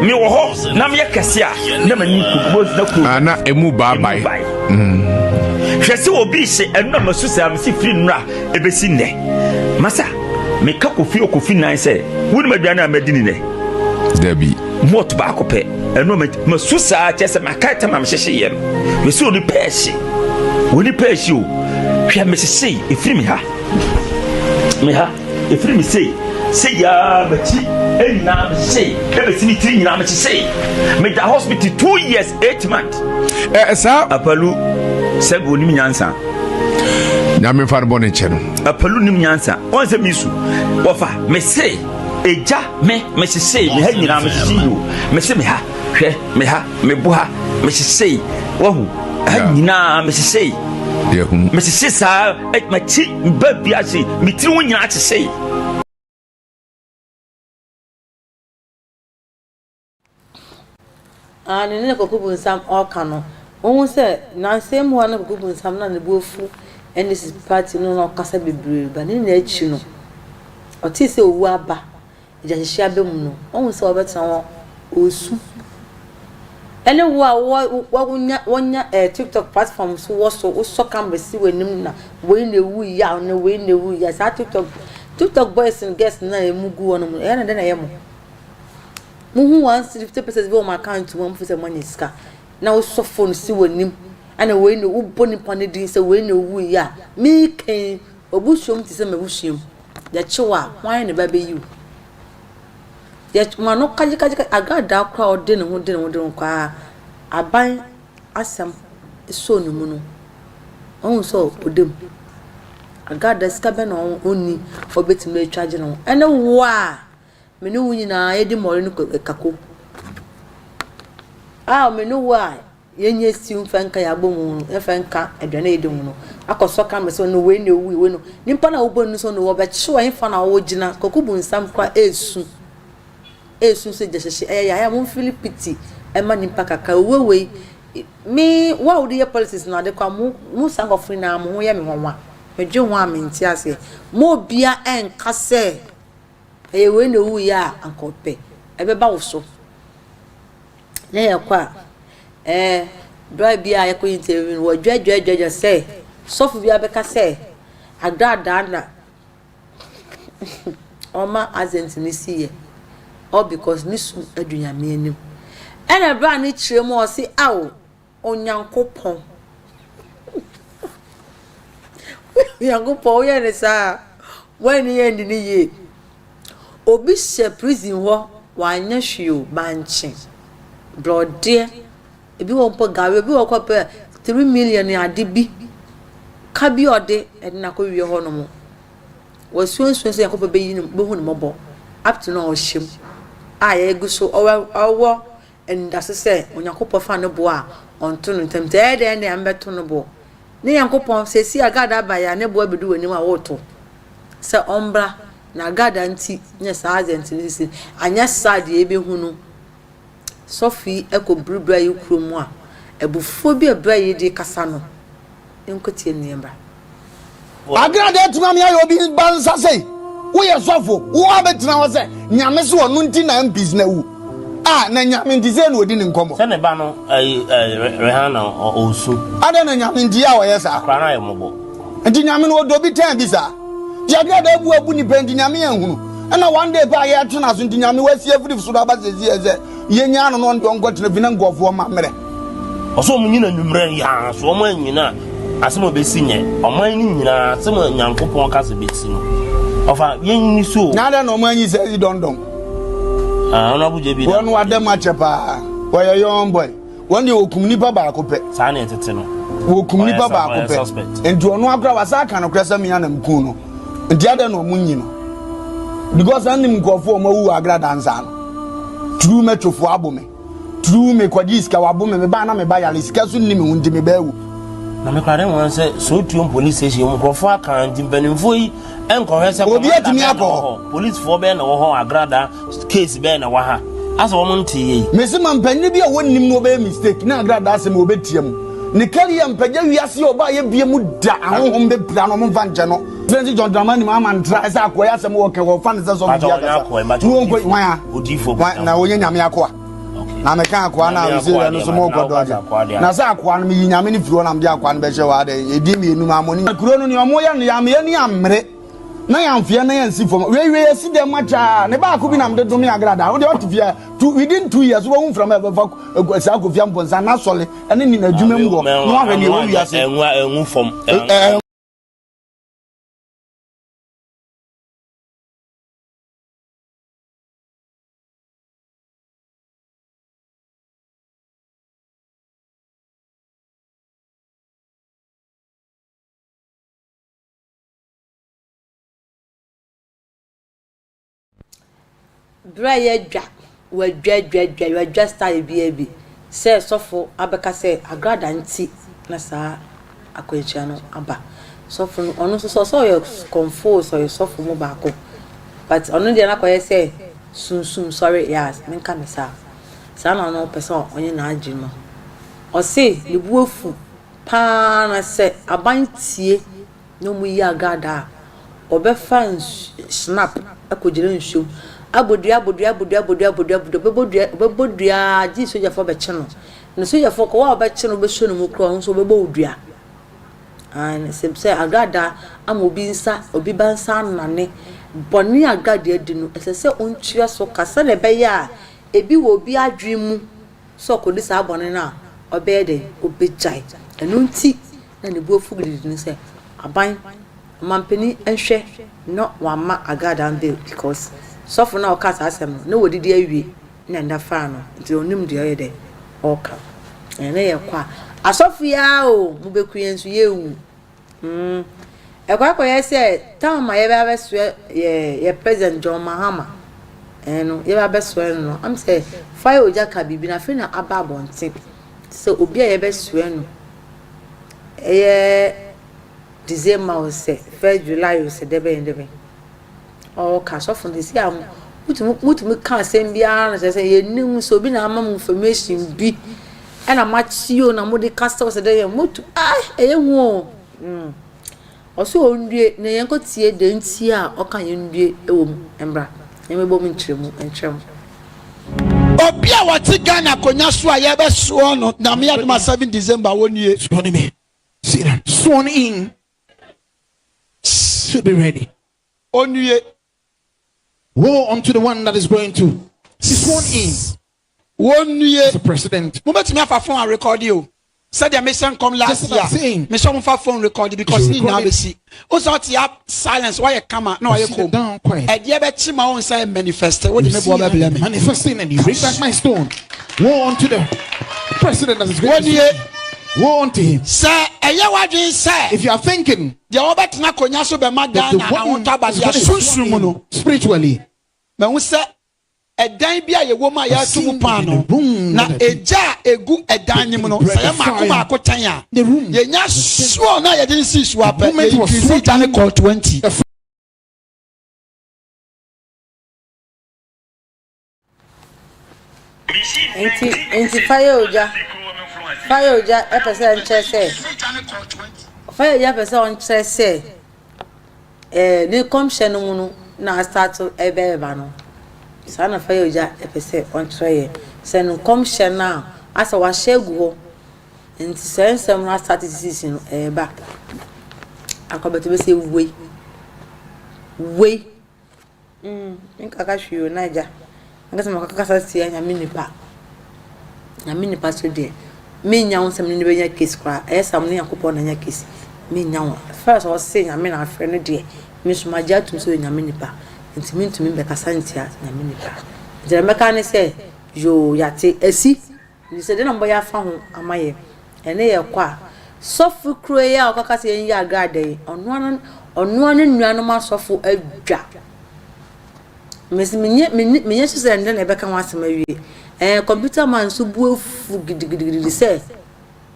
mewɔ hɔ na meyɛ kɛse a, na m'anim kuro na kuro. Ah, na emu baabae. Mm. Hwɛ sɛ obi hyɛ ɛno na masu saa mesi firi nnora ebesi nnɛ. Masa, meka kofi okofi nan sɛ wonim aduane a madi ni nnɛ. Dabi. Mɔt baako pɛ ɛno masu saa kyɛ sɛ maka tam a mehyehyeeɛ no. Mesi onipa ɛhye. Onipa ɛhye o. Hwɛ mehyehye efiri me ha. Me ha. Ɛfiri me sei, sei aa m'akyi nyinaa mehyehye, ɛbɛsi me tiri nyinaa mehyehye. Meda hospital 2 years 8 months. Ɛ saa. Apalu sɛ onim nyansa. Nyame nfa no bɔ ne nkyɛ no. Apalu nim nyansa. Wɔn sɛ misu. Wɔfa mese egya me mehyehye me ha nyinaa mehyehye yi o. Mese me ha hwɛ me ha me bo ha mehyehye wahu ha nyinaa mehyehye. Mehyehye saa M'akyi ba wiase, me tiri ho nyinaa kyekyee. Aane, ne Kwaku Bonsam ɔɔka no, wohu sɛ nansa yi mu hɔ na Kwaku Bonsam na ne bo afu NDC party no na ɔkasa bebree ba ne nyinaa akyi no, ɔtee sɛ owu aba, agyahyehye aba mu no, wahu sɛ ɔbɛtena hɔ ɔresu. Ɛne wo a wo wonya wonya eh, TikTok platform so wɔ so wosɔ camera si w'anim na wei na ewu ya na wei na ewu ya saa TikTok TikTok boys and girls na emu gu hɔ nom ɛyɛ na dɛn na ɛyɛ mo. Muhu 150 pesos bi wɔ mo account mu a mo fi sɛ mo anya sika na wosɔ phone si w'anim ɛna wei na wobɔ nipa no din sɛ wei na ewu ya meekɛn obusuam te sɛ m'abusuam yɛkyew a hwan na ɛba bɛyi wo. Yɛ ma no kagyekagyeka agradaa koraa a ɔde ne ho de ne ho de ne ho koraa aban asɛm sɔɔ ne mu no, wahu sɛ ɔda mu. Agradaa sika bɛn na ɔnni a ɔbɛtumi atwa agye ne ho. Ɛne wo a me ne wo nyinaa yɛdi mmɔre ne kako a me ne wo a Yɛnyɛ stew mfa nka yɛn abɔmu no, mfa nka aduane a yɛdi ho no. Akɔsɔ camera sɛ ɔno wei na owui, wei no. Nipa no a wobɔ no sɛ ɔno wɔbɛkye wo ɛhefa na wogyina? Kwaku Bonsam koraa ɛresu. Ɛresu sɛ gya hyehye ɛyɛ ya. Ɛyɛ a mo feel pity ɛma nipa kakra. Owuo wei, me, wo a wode yɛ politics no ade koraa mo, mo saa nkorɔfo nyinaa mo ho yɛ me nwanwa. Medwen ho a mente aseɛ. Mo obia ɛnka sɛ ɛyɛ wei na owuiɛ a anka ɔpɛ. Ɛbɛba wo so. Na yɛkɔ a, ɛɛ, berɛ bi a yɛkɔ interview no, wɔdwadwadwadwa sɛ sɔfo bi abɛka sɛ agradaa na ɔma accident no siiɛ. All because ne su adu Nyame anim. Ɛna berɛ a ne kyerɛ mu a ɔse ao Onyankopɔn. Onyankopɔn woyɛ ne saa a, woanni yɛn di ne yie. Obi hyɛ prison hɔ wanyɛ hwee o, bankye, brɔdeɛ, ebi wɔ hɔ mpo gari, obi wɔ hɔ koraa pɛ 3 million ne ade bi, ka bi a ɔde ɛde no akɔwie hɔ nom. Wasuasua sɛ Nyankopɔn bɛyi no, bɛhu no mmɔbɔ up to now ɔhyɛ mu a yɛgu so ɔwɔ ɔwɔ anidaso sɛ Onyankopɔn fa no boɔ a ɔnto no ntɛm nti ɛyɛ dɛn na mbɛto no boɔ? Ne Nyankopɔn seesei a Gad aba yi a ne boɔ abɛdu w'anim a woreto sɛ ɔmbra na Gad nti nyɛ saa adze nti no sisi anyɛ saa deɛ yɛbɛhu no sɔfo yi kɔ biri bra yi kuro mu a abufuo bi a bra yi de kasa no yɛnkɔtie no na yɛmbra. Agrada atumi ame ayɛ obi ba nsa sei. Woyɛ sɔfo, wo abɛtena hɔ sɛ Nyame se ɔno nti na MPs no awu. Ah, na Nyame nti sei na ɔdi ne nkɔmmɔ. Sɛ ne ba no ɛyi ɛɛ Rihanna ɔɔsu. Adɛn na Nyame nti yɛ a ɔyɛ saa? Akora no ayɛ mmɔbɔ. Nti Nyame no ɔdɔ bi tɛn bi saa? Nti Agrada abu abu nipa nti Nyame anhunu? Ɛna one day pɛ a yɛtwe n'aso nti Nyame wasi afiri soro aba seesei sɛ Yɛnyaa no na ɔno deɛ ɔnkɔtena fi na nkurɔfoɔ mma mmerɛ. Ɔsɛ wɔn nyina nwummerɛ yaa so wɔn anyina a asɛm a bɛsi nyɛ ɔman no nyinaa asɛm a Nyankopɔn ka sɛ bɛsi no ɔfa yɛnni so. Na adɛn na wɔn anyi sɛ yi dɔndɔn. Ah, ɔno abogye bi. Wɔn ada mu akyɛ paa. Wɔyɛ young boy. Wɔn deɛ wɔkum nipa baako pɛ. Saa na ɛtete no. Wɔkum nipa baako pɛ. Nti ɔno akora wasa aka no korɛ sɛ mea na mkuu no. Nti adɛn na wɔn nyi no. Because ɛnim nkurɔfoɔ wɔn awu wɔ agradaa nsa no. True metro fo abo me. True me kɔgye sika wabo me me ba na me ba yare sika so nni me ho nti me ba awu. Na me kora de wɔn sɛ Sotuom police station mu nkurɔfoɔ aka nti mpanimfoɔ yi nkɔhwɛ sɛ obi atumi akɔ hɔ policefoɔ bɛyɛ na wɔ hɔ agrada case bɛyɛ na wɔ ha asɛ wɔn nte yie. Mesi ma mpanyin bi a wɔnnim no wɔbɛyɛ mistake na agrada asɛm wɔbɛtia mu ne kari yɛ mpagya wiase yɛ ɔba yɛ bie mu da ahohom bɛpira no ɔmo mfa nkyɛ no. President John Dramani Mahama ntra ɛsɛ akoa yi asɛm wɔ kɛ wɔfa ne sɛ sɔfo bi akasa ne wɔnkɔ hwan a na wɔnyɛ nyame akoa na meka akoa na ɔsɛ yɛ no so mɔkɔ dɔgye na sɛ akoa no meyi nyame no firi hɔ na mede akoa no bɛhyɛ hɔ adɛ ɛdi mmienu ma amɔne kuro no ne ɔmo yɛ no yɛameɛ ne ammere na yɛamfeɛ na yɛnsi fam weiwei asi dɛm akyɛ ne baako bi na mede dome agrada wode ɔte fie two within two years wobɛhu mframa ɛbɛfa saa kofia mpɔnsa n'asɔle ɛne ne n'adwuma mu hɔ na wahwɛ ne ɛwɔ wiase ɛnwu fam Berɛ a yɛadwa, wɔadwa dwa dwa, wɔadwa style biara bi sɛ sɔfo abɛka sɛ agrada nti na saa akwanhyia no aba. Sɔfo no, ɔno nso sɛ ɔsɛ ɔyɛ kɔmfo o, sɛ ɔyɛ sɔfo mu baako but ɔno deɛ no akɔyɛ sɛ sunsum sɔre yes menka no saa. Saa na ɔno ɔpɛ sɛ ɔnyɛ n'adwene mu. Ɔse ne bo afu pa ara na sɛ aban tie na wɔyi agradaa a, wɔbɛfa nsu snap akɔgyina nsuom. Abɔ dua, abɔ dua, abɔ dua, abɔ dua, abɔ dua, abɔ dua, ɔbɛbɔ dua, ɔbɛbɔ dua ara gye sogyafoɔ bɛkye no. Na sogyafoɔ kɔ, wo a wobɛkye no wobɛsɔ ne mu koraa ɔno nso ɔbɛbɔ wo dua. Aane, sɛ sɛ agradaa ama obi nsa, obi ba nsa anane, bɔne a agradaa adi no, ɛsɛ sɛ ɔntua so ka sɛdeɛ ɛbɛyɛ a ebi wɔ obi adwene mu sɛ ɔkɔdi saa bɔne no a, ɔbɛyɛ dɛn? Ɔbɛgyae. Ɛno nti na ne bo afu gidigidi no sɛ, aban, ɔmampanin nhwɛ na wamma agradaa no bail because sɔfo no a ɔkaa saa asɛm no, na wadidi awie na nna faa no nti ɔnim deɛ ɔyɛ dɛ ɔreka. Ɛnɛ yɛkɔ a, asɔfo yi ara o, mobɛku yɛn nso yɛnwu. Mm. Ɛkɔ akɔyɛ sɛ time a yɛbɛ abɛsoɛ yɛ yɛ president John Mahama ɛɛ no yɛbɛ abɛsoɛ no no am sɛ fire ogya ka biribi na afei na aba abɔnten sɛ obi a yɛbɛsoɛ no ɛyɛ December o sɛ first July o sɛ dɛbɛn dɛbɛn ɔɔka sɔfo no sisi a motumi motumi ka asɛm biara no kyerɛ sɛ yɛnim sɛ obi na ama mo information bi ɛna moakye o na mode kasa o sɛ dɛ yɛ motu ah ɛyɛ hu o mm ɔsɛ ɔndue na yɛn kɔ tie deɛ nti a ɔka yɛn ndue ɛwɔ mu mbra yɛn bɛbɔ mu nkyerɛ mu nkyerɛ mu. Obi a wɔte Ghana akonya so a yɛbɛsoɔ no Nyame adom a 7 December wɔnie. Sworn in. See that? Sworn in. Should be ready. Onue. Woe unto the one that is going to be sworn in. Wonnue. As a president. Mobɛtumi afa phone arekɔde o. Sɛdeɛ mehyɛ nkɔm last year. Mehyɛ mo fa phone rekɔde because ne nyinaa bɛsi. Wo sɛ ɔte a silence wayɛ kama na wayɛ kom. Ɛdeɛ bɛkye ma wo nsa yɛ manifest wode me boɔ bɛblɛ me. Manifesting and you bring back my stone. Woe unto the president that is going to be sworn in. Woe unto him. Sɛ ɛyɛ w'adwene sɛ. If you are thinking. Deɛ ɔbɛtena akonnwa so bɛma Ghana ahotɔ aba deɛ sunsum mu no. Spiritually. Mahu sɛ ɛdan bi a yɛwɔ mu a yɛato mu paano, na egya a egu ɛdan no mu no, sɛ yɛ mmaako mmaako tɛn a, yɛnya soɔ no a yɛde no sii so apɛ, yɛ increase gya no kɔɔ 20. Nti nti fire ogya fire ogya ɛpɛ sɛ nkyerɛ sɛ fire ogya pɛ sɛ ɔnkyerɛ sɛ ɛɛ ne nkɔmhyɛ no mu no na asate ɛbɛɛba no saa na fire ogya ɛpɛ sɛ ɔnkyerɛ yɛ sɛ ne nkɔmhyɛ no a asɛ wahyɛ agu hɔ nti sɛ nsɛm no asate sisi no ɛɛba akɔbɛtɔ bɛsɛ wei wei. Mm, menkaka hwee o, na agya. Meka sɛ makakasa tia nyame nipa. Nyame nipa so deɛ, menya wo nsɛm ne no bɛnya case koraa. Ɛyɛ saa mo ne Nyankopɔn na anya case. Menya wo. First ɔse nyame na afrɛ no deɛ, me nso magye atum sɛ ɔyɛ nyame nipa. Nti mentumi mbɛkasa ntia nyame nipa. Nti deɛ mɛka ne sɛ, yoo, yate, asi. Nti sɛ deɛ na mobɛyɛ afa ho ama yɛ. Ɛne yɛ kɔ a, sɔfo kuro yi a ɔkaka sɛ yɛn yɛ agrada yi, ɔno ara ɔno ara ne nuanom asɔfo adwa. Mesi menye menye menye so sɛ ndɛ na ɛbɛka ho asɛm awie. Ɛɛ computer man nso bu afu gidigidigidi sɛ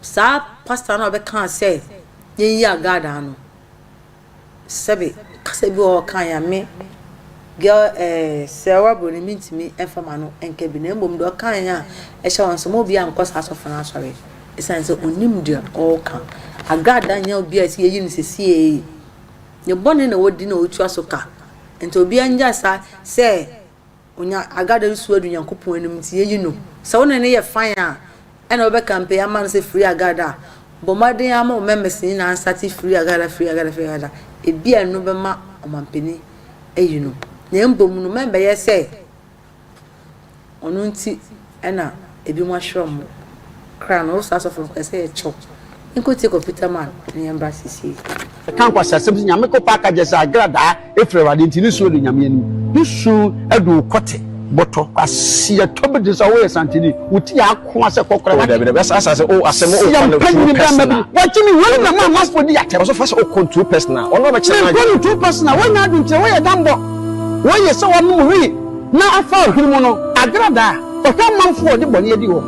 saa pastor no a ɔbɛka sɛ yɛn yɛ agrada no. Sɛbe kasa bi wɔ hɔ a ɔkae a me girl eh Sɛɛwa Broni mentumi mfa m'ano nka bi na mmom deɛ ɔkae a ɛhyɛ wɔn sɛ ma obiara nkɔ saa asɔfo no asɔre ɛsiane sɛ ɔnim deɛ ɔreka. Agrada nyɛ obi a ɛsɛ yɛyi no sesiei. Ne bɔne na wadi na ɔtua so ka. Nti obiara ngyae saa sɛ Onya agada nsu adu Nyankopɔn anim nti yɛyi no. Sɛ wo ne no yɛ fine a ɛna wobɛ campaign ama no sɛ free agada a, bɔ mmɔden ara ma wo members nyinaa nsate free agada free agada free agada. Ebia ɛno bɛma ɔmampanin ayi no. Na mbom no mɛmbɛyɛ sɛ Ɔno nti na ebinom ahwere wɔn kra no. Wo saa sɔfo no, ɛsɛ yɛkyɛ wo. Yɛnkɔtie Computer Man na yɛmbra seesei. Ɛka nkwaseasɛm sɛ Nyame kɔpɛ aka kyerɛ sɛ agradaa ɛfiri Awurade nti ne su adu Nyame anim. Ne su adu wo kɔte bɔtɔ. Kwasia tɔ bi te sɛ woyɛ santini wo ti yɛ akoa sɛ kɔkorɛ Oh, dabi dabi asa asa sɛ oh asɛm oh Sia kɔ no too mpanyini bɛrima bi personal. wagye me wei na ma amanfoɔ di atɛm. Ɔsɔ fa sɛ oh kɔ too personal. Ɔno ɔbɛkyerɛ Menkɔ n'adwene. no too personal woanya adwenkyerɛ woyɛ dambɔ woyɛ sɛ woanom wii. Na afa ɔhene mu no, agradaa a ɔhwɛ amanfoɔ a wɔde bɔne adi wɔ ho.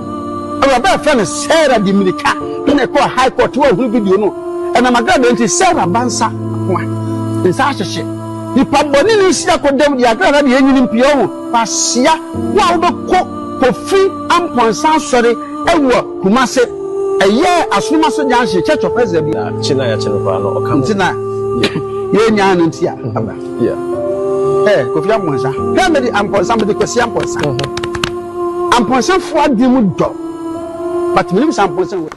Awuraba a wɔfrɛ no Sarah de mmirika na ɛkɔɔ High Court hɔ ahunu video no. Ɛnam agradaa nti, Sarah ba nsa akoa, nsa ahyehye. Nipa bɔne no nsi akɔdam deɛ agradaa deɛ ɛnyini mpia ho. Kwasia, wo a wobɛkɔ Kofi Amponsah Asɔre wɔ Kumase, ɛyɛ Asonomaso Junction, Church of Ezra bi. Kye na yɛakye no koraa no, ɔka ho. Nti na yɛnyaa no nti a. Yeah. Ɛ Kofi Amponsah. Hwɛ mede Amponsah mede Kwasi Amponsah. Amponsahfoɔ adeɛ mu dɔ. But menim sɛ Amponsah wɔ.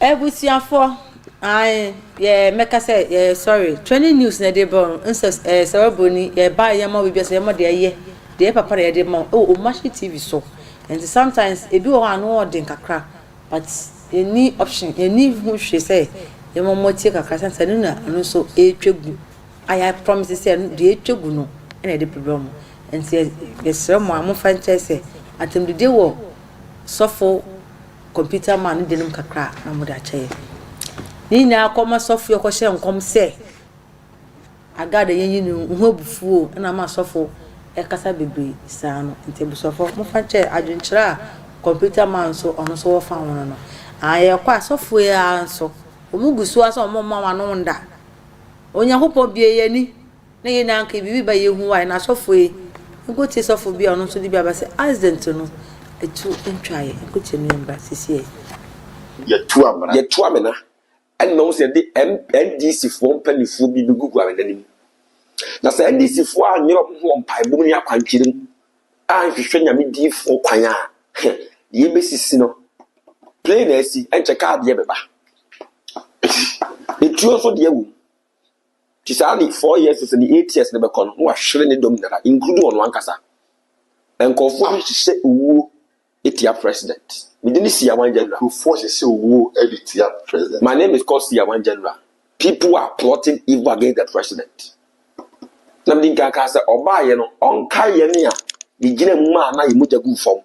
Abusuafoɔ, ae, yɛ mɛka sɛ yɛ sorry, trending news na yɛde brɛ wo no, nsɛ ɛɛ sɛ wɔbroni yɛba yɛma wo biribi sɛ yɛma deɛ ɛyɛ, deɛ ɛyɛ papa na yɛde ma wo ɛwɔ Omashi TV so. Nti sometimes ebi wɔ hɔ a ano ɔden kakra but yɛnni option, yɛnni ho hwee sɛ yɛma mo atie kakra sɛne sɛ ɛno na ɛno nso ɛretwa gu a yɛ promise sɛ ɛno deɛ ɛretwa gu no ɛna yɛde brɛ mo. Nti yɛsrɛ mo a momfa nkyɛ sɛ atɛmdidie wɔ sɔfo computer man no denom kakra a na wɔde akyɛ yɛn. Ne nyinaa kɔma sɔfo yi ɔkɔhyɛ nkɔm sɛ Agada yɛnyi no ho abufuo na ama sɔfo ɛkasa bebree saa no. Nti abusuafoɔ momfa nkyɛ adwenkyerɛ a computer man nso ɔno nso wɔfa ho no no. Ah yɛkɔ a sɔfo yi ara nso wɔn gu so ara sɛ wɔn mma wɔn ano nda. Onyankopɔn bue yɛn ani. Na yei na anka biribi ba yɛhu a na asɔfoɔ yi nkotie sɔfo bi a ɔno nso de bi aba sɛ accident no ɛtu ntwaeɛ nkotie no yɛmbra sisiɛ. Yɛtu amena. Yɛtu amena ɛna mahu sɛ yɛde NDC foɔ mpaninfoɔ bi bɛgugu amena no mu. Na sɛ NDC foɔ anyere wɔn ho wɔ mpaebɔ mu ne akwankyerɛ mu anhwehwɛ Nyame diifoɔ kwan a, deɛ ɛbɛsisi no, plane na asi, ɛnkyɛ kaa deɛ bɛba. Etuo nso deɛ wɔ mu. Nti saa ne 4 years sɛ ne 8 years no bɛkɔ no, na wahwere ne dɔm nyinara, including ɔno ankasa. Nkurɔfoɔ bi hyehyɛ owuo tia president. Me din ne Siawan General. Nkurɔfoɔ hyehyɛ owuo de tia president. My name is called Siawan General. People are plotting evil against the president. Na mede nkan kaa sɛ ɔbaayɛ no, ɔnkae yɛn a yɛgyina mu maa na yɛn mogya guu fam.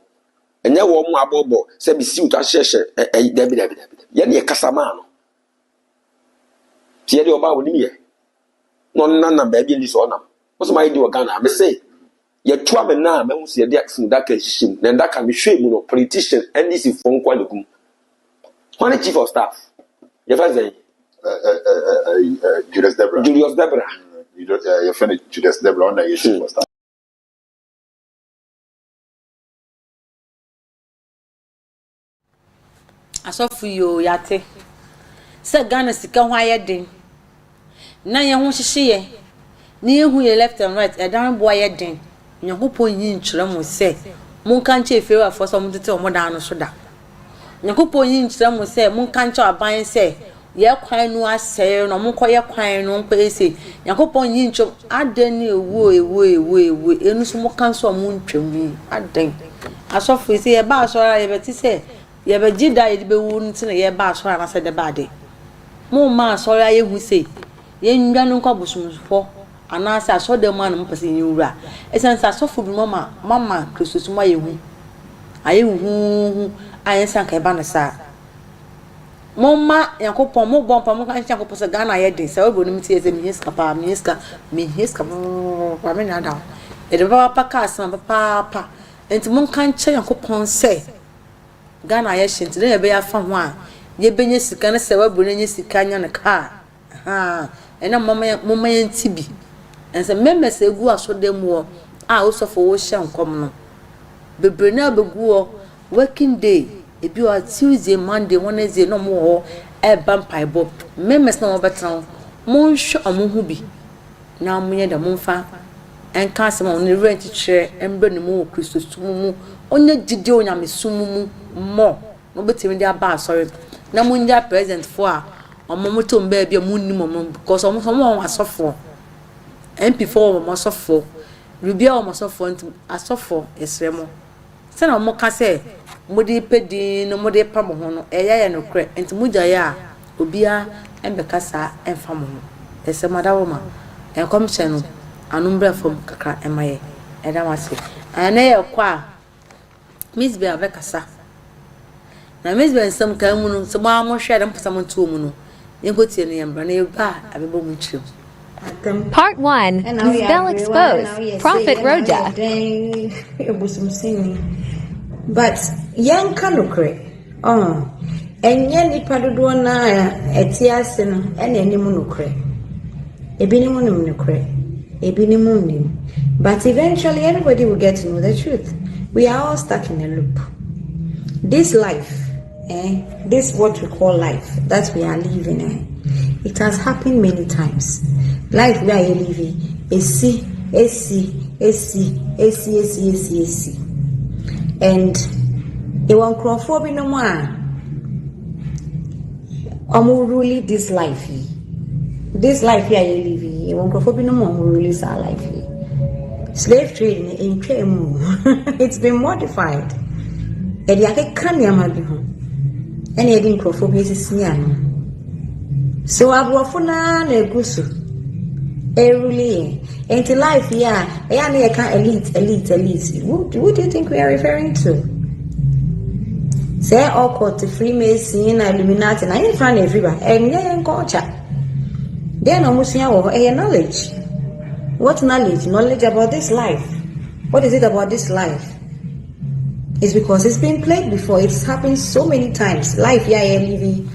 Ɛnyɛ wɔn a abɔbɔ sɛ bisiw ahyehyɛ ɛ ɛ dabi dabi dabi. Yɛn na yɛkasa maa no. Nti yɛde ɔbaa onim yɛ na ɔnenam baabi a ɛni sɛ ɔnam. Wo sɛ mayɛ di wɔ Ghana a, mese yɛtu amena a mahu sɛ yɛde fundaka hyehyɛ mu. Na ndaka mehwɛɛ mu no, politician, NDC foɔ nko ara na ɛgu mu. Hwan ne chief of staff? Yɛfrɛ no sɛn? Julius Debra. Julius Debra. Yɛfrɛ no Julius Debra, ɔno na ɛyɛ chief of staff. Asɔfo yi oo yɛate sɛ Ghana sika ho ayɛ den na yɛn ho hyehye yɛn na yɛnhu yɛn left and right ɛdan bo ayɛ den. Nyankopɔn nyi nkyerɛ mo sɛ monka nkyerɛ efiewurafoɔ sɛ wɔntete wɔn dan no so da. Nyankopɔn nyi nkyerɛ mo sɛ monka nkyerɛ aban sɛ yɛ kwan no asɛe no wɔnkɔyɛ kwan no wɔnkɔyɛ sei. Nyankopɔn nyi nkyerɛ mo adɛn ne ewuo ewuo ewuo ewuo eno nso moka nso a montwam yi adɛn. Asɔfo yi sɛ yɛba asɔre a yɛbɛte sɛ yɛbɛgye da a yɛde bɛwu no nti na yɛba asɔre anaasɛ dɛbɛ ade. Momma asɔre ayɛ hu sei, yɛnnwane nkɔ abosomhɔ anaasɛ asɔredan mu a na mopɛ sɛ yɛnwura. Ɛsiane sɛ asɔfo binom ama moama Kristosom ayɛ hu, ayɛ huhuuhu a ɛnsɛ sɛ anka ɛba no saa. Momma Nyankopɔn, mobɔ mpa monka nkyerɛ Nyankopɔn sɛ Ghana ayɛ den, sɛ Bible no mu te yɛ sɛ mehia sika paa, mehia sika, mehia sika papaapa, me nna da ho. Yɛde papaapa ka asɛm a papaapa. Enti monka nkyerɛ Nyankopɔn sɛ Ghana ayɛ hye nti dɛn na yɛbɛyɛ afa ho a yɛbɛnya sika na sɛ waburo no anya sika anya no kaa ahaa ɛna momma momma yɛnte bi. Ɛnsɛ members a ɛgu asɔrdan mu hɔ a wosɔfo wohyɛ nkɔm no bebree no ara bɛgu hɔ working day ebi wɔ hɔ a Tuesday, Monday, Wednesday na wɔn wɔ hɔ ɛreba mpaebɔ members na wɔbɛtena hɔ monhwɛ wɔn ho bi. na monyɛ dɛm, momfa nka asɛm a ɔno ne werɛ nkyekyerɛ mbrɛ no mu wɔ Kristosom mu, ɔnya gyidie wɔ nyamesom mu mmɔ na ɔbɛtumi de aba asɔre. Na mongyaa president foɔ a ɔmo mo te ɔmo baabi a ɔmo nnim ɔmo because ɔmo nso ɔmo wɔ wɔn asɔfoɔ. MP foɔ wɔ wɔn asɔfoɔ, biribiara wɔ wɔn asɔfoɔ nti asɔfoɔ yɛsrɛ mo. Sɛnea wɔka sɛ mode repɛ din no mode repa mo ho no, ɛyɛ ayɛ nokorɛ, enti mogyae a, obiara mmɛka saa mfa mo ho. Yɛsrɛ mo adaworoma, nkɔmhyɛ no ano mbra fam kakra mma yɛn. Yɛda mo ase. Ɛnnɛ yɛrekɔ a, Miss Bell bɛkasa. Na Miss Bell nsɛm kan mu no, sɛ mo ara mohwɛ na mopɛ sɛ mote wɔ mu no, yɛnkɔtie no yɛmbra na yɛba a, yɛabɛbɔ mu nkyerɛmu. Part 1 Miss Bell Expose Prophet Rhoda. But yɛnka nokorɛ, ɔn, ɛnyɛ nnipa dodoɔ no ara a ɛte ase no na ɛnim nokorɛ. Ebinom nim nokorɛ, ebinom nnim. But eventually everybody will get to know the truth. We are all stuck in a loop. This life, eh, this what we call life that we are living, eh, it has happened many times. Life we are living, esi. Esi, esi, esi, esi, esi, esi. And yɛwɔ nkurɔfoɔ binom a wɔn rule this life yi. This life yi a yɛ live yi, yɛwɔ nkurɔfoɔ binom a wɔn rule saa life yi. Slave trade no ntwaa mu o. It's been modified. Yɛde akeka nneɛma bi ho ɛna yɛde nkurɔfoɔ bi asisi ano. So aborɔfo no ara na egu so ɛrule yɛn. Nti life yi a ɛyɛ a na yɛka elite elite elite. Who, who do you think we are referring to? Sɛ occult, Freemason na Illuminati na yɛmfa na ɛfiri ba. Ɛnyɛ yɛn culture. Deɛ na wɔsua wɔ hɔ ɛyɛ knowledge. What knowledge? Knowledge about this life. What is it about this life? It's because it's been played before. It's happened so many times. Life, yeah, yeah, living.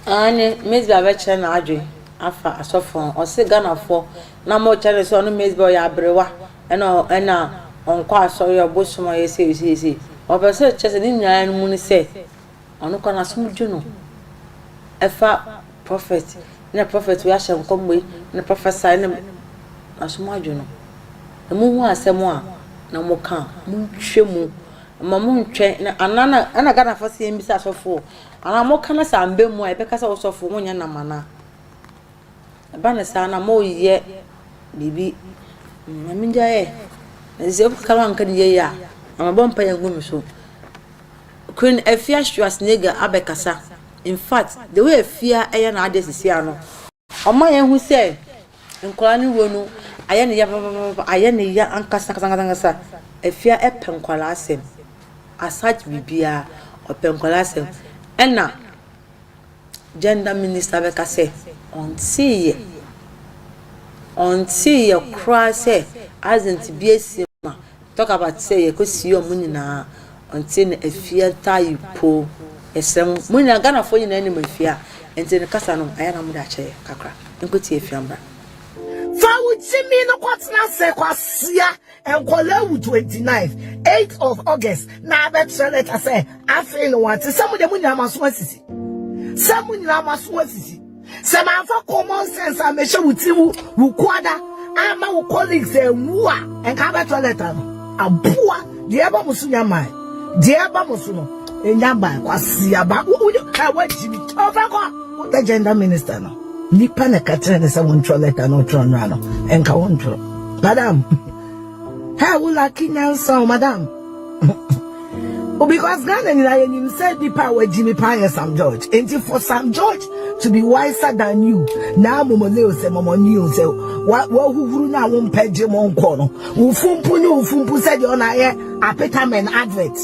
Aane, Mezbel abɛkyerɛ n'adwen afa asɔfoɔ ho. Ɔse Ghanafoɔ na mokyerɛ no sɛ ɔno Mezbel ɔyɛ aberewa ɛna ɛna ɔnkɔ asɔre ɔbosom ɔyɛ sei sei sei. Ɔpɛ sɛ ɔkyerɛ sɛ ne nyinaa no mu ne sɛ ɔno koraa n'asom dwo no ɛfa prophet na prophet wei ahyɛ nkɔm wei na prophesy na n'asom adwo no. Na mohu asɛm a na moka a montwa mu mma montwɛn na anaa na ɛna Ghanafoɔ se yɛmmisa asɔfoɔ anaa moka na sɛ amba mu a yɛbɛka sɛ wo sɔfo wonyɛ nam anaa. Ɛba no saa na moyɛ biribi ma mengyae ɛ. Na sɛ woka wanka ne yie a, na mabɔ mpaeɛ agu me so. Queen Afia Schwarzenegger abɛkasa. In fact, the way Afia ɛyɛ n'adeɛ sisi ano, ɔma yɛhu sɛ nkwadaa no wuo no ayɛ ne ya papapapa, ayɛ ne ya ankasa ankasa ankasa. Afia ɛpɛ nkwadaa asɛm. Aside biribiara, ɔpɛ nkwadaa asɛm. Ɛna gender minister bɛka sɛ ɔnteeɛ, ɔnteeɛ koraa sɛ accident bi asi ma talk about sɛ yɛkɔsie wɔn nyinaa, ɔnte na Afia Tayi po. Yɛsrɛ mo, mo nyinaa Ghanafoɔ nyinaa nim Afia, nti ne kasa no ayɛ na mode akyɛ yɛ kakra. Nkɔtie Afia mbra. Fa wo gyimi no kɔtena ase kwasia nkɔla awu 29 8 of August na abɛkyerɛ lɛta sɛ afei na wate sɛ mo deɛ mo nyinaa mo aso asisi sɛ mo nyinaa mo aso asisi sɛ mamfa common sense a mehyɛ wo tiri wo wo kuada ama wo colleagues awu a nka abɛtɔ lɛta no aboa deɛ ɛba mo so nya man deɛ ɛba mo so no nya man kwasiaba wo wo ɛ wagyimi ɔfɛ kɔ wo gender minister no Nipa na ɛka kyerɛ no sɛ wontwerɛ lɛta na ɔtwerɛ nnora no, ɛnka wontwerɛ. Madam, hey, wo laki nyansa o, madam. Oh, because Ghana nyinaa yɛnim sɛ nipa a wagyi me paa yɛ Sam George. Nti for Sam George to be wiser than you, na momoleo sɛ mɔmɔnio sɛ wahuhuru no a wompɛ gye mo nkɔ no, wo fumpu ne wo fumpu sɛ deɛ ɔna ayɛ apetamen advert.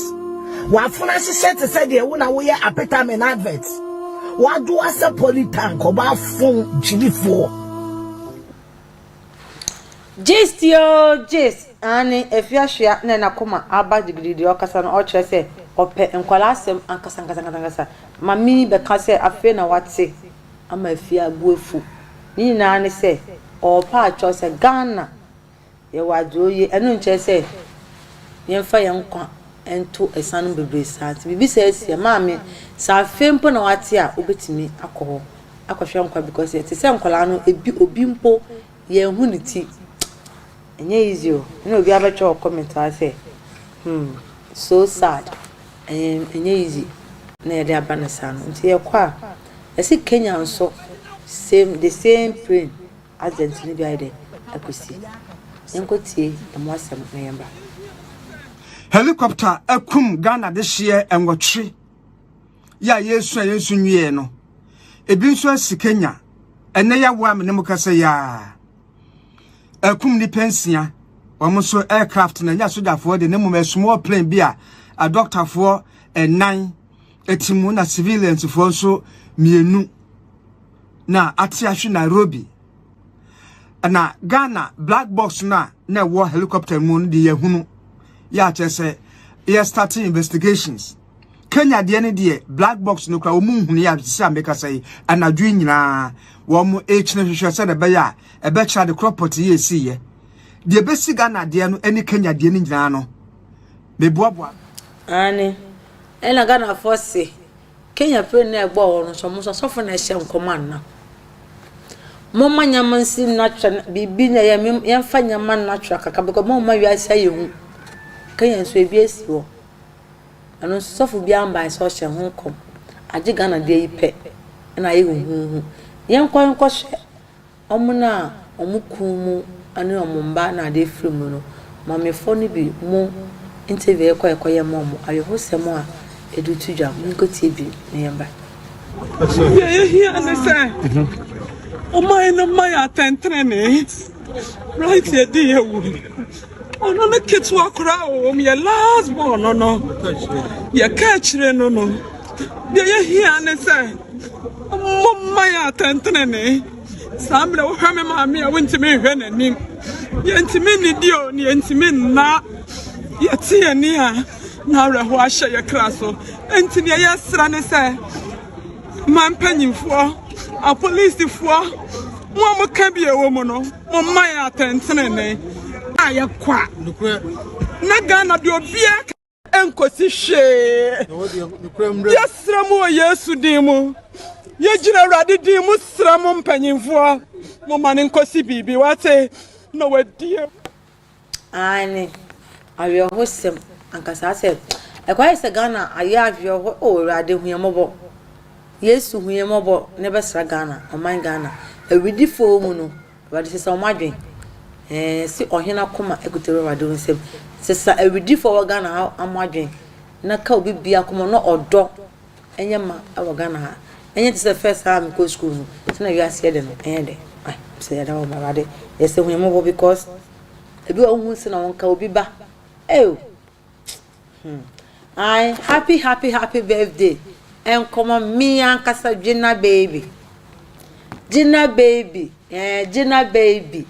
Wafona hyehyɛ te sɛ deɛ wo na woyɛ apetamen advert. Wadoa sɛ poly tank ɔbaa fon gyimifoɔ. Gist yoo gist aane Afia Hwea na nakoma aba gidigidi ɔkasa no ɔkyerɛ sɛ ɔpɛ nkwadaa asɛm ankasa ankasa ankasa Mame yi bɛka sɛ afei na wate ama Afia bo afu ne nyinaa ne sɛ ɔɔpɛ akyɛw sɛ Ghana Yɛwɔ adze oye, ɛno nnkyerɛ sɛ yɛmfa hɛn nkwa nto esian mu beberee saa. Ntsi biribi saa si a, maame, sɛ afei mpo na ɔatse a, wobetumi akɔ hɔ akɔhwɛ nkwa because yɛtse sɛ nkwadaa no, ebi obi mpo yɛnnhu ne ti. Ɛnnyɛ easy o. Nna obi abɛkyerɛw wɔ comment ha sɛ, hmm, so sad. Ɛnyɛ ɛnyɛ easy na yɛde aba no saa no. Ntsi yɛkɔ a, yɛse Kenya nso same the same plane. Accident no bi ayɛ dɛ akosi. Yɛnkɔ tie ɛmo asɛm na yɛmbra. Helicopter akum Ghana dehyeɛ nwɔtwe yɛ a yɛresu a yɛnsu nwieɛ no. Ebi nso asi Kenya. Ɛnɛ yɛawo a me ne mo kasa yi a. Akum nnipa nsia. Wɔn nso aircraft na ɛnyɛ asogyafoɔ de na mmom a small plane bi a adɔktafoɔ ɛnan ɛte mu na civilians foɔ nso mmienu. na ate ahwe Nairobi. Na Ghana black box no a na ɛwɔ helicopter mu no de yɛhunu yɛ akyerɛ sɛ yɛ starting investigations. Kenya deɛ no deɛ black box no kora wɔn nhunu yɛ sɛ amekasa yi anadwo yi nyinaa wɔn ɛkyina hwehwɛ sɛ na ɛbɛyɛ a ɛbɛkyerɛ ade korɔ pɔte yɛ ɛsiiɛ. Deɛ ɛbɛsi Ghana deɛ no ne Kenya deɛ no nyinaa no meboaboa. Aane, ɛna Ghanafoɔ se Kenya plane no a ɛbɔɔ hɔ no nso, wɔn nso asɔfo na ɛhyɛ nkɔm anna. Momma nneɛma nsi natural biribi na ɛyɛ yɛmfa nneɛma natural kakra because momma wiase ayɛ hu. Kenya nso ebi asi hɔ. Ɛno nso sɔfo biara mbae sɛ ɔhyɛ ho nkɔm. Agye Ghana deɛ yi pɛ na ayɛ huhuuhu. Yɛnkɔ nkɔhwɛ wɔn a wɔn kunu mu ne wɔn mma na ade afiri mu no, maamefoɔ no bi mo interview a yɛkɔ yɛkɔyɛ ma wɔn, awerɛhosɛm a ɛde to dwa. Monkɔtie bi na yɛmmra. Deɛ yɛhia ne sɛ ɔman no ma yɛ atɛntenenee. Right yɛdi yɛ wu. Ɔno no ketewa koraa wɔ mu yɛ last born no no. Yɛka akyire no no. Deɛ yɛhia ne sɛ momma yɛ atɛntenenee. Saa mmerɛ wohwɛ me maame a wontumi nhwɛ n'anim. Yɛntumi nnidi o, ne yɛntumi nna. Yɛte yɛn ni a na awerɛhoɔ ahyɛ yɛ kra so. Enti deɛ yɛsrɛ ne sɛ ma mpanyinfoɔ, apolisifoɔ, mo a moka bi ɛwɔ mu no, momma yɛn atɛntenenee a yɛkɔ a na Ghana deɛ obiara nkosi hwee. Yɛsrɛ mo wɔ Yesu din mu. Yɛgyina Awurade din mu srɛ mo mpanyinfoɔ, momma no nkosi biribi wate na wadie. Aane, awerɛhosɛm ankasa asɛ ɛkɔayɛ sɛ Ghana ayɛ awerɛho oh Awurade hu yɛn mmɔbɔ Yesu hu yɛn mmɔbɔ na bɛsra Ghana ɔman Ghana awudifoɔ wɔ mu no Awurade sesa wɔn adwen ɛɛ si ɔhene akoma ekuta Awurade wo nsam sesa awudifoɔ wɔ Ghana ha wɔn adwen na ka obi bia akoma na ɔdɔ ɛnyɛ ma ɛwɔ Ghana ha ɛnyɛ te sɛ first a mekɔ school no sɛ na wiase yɛ de no ɛnyɛ dɛ ai sɛ yɛda wɔ ma Awurade yɛsɛ hu yɛn mmɔbɔ because Ebi wɔ wohu sɛ na wɔn ka obi ba. Ew. Hmm. I happy happy happy birthday. Ɛnkɔmɔ me ankasa Gina baby. Gina baby. Eh, Gina baby.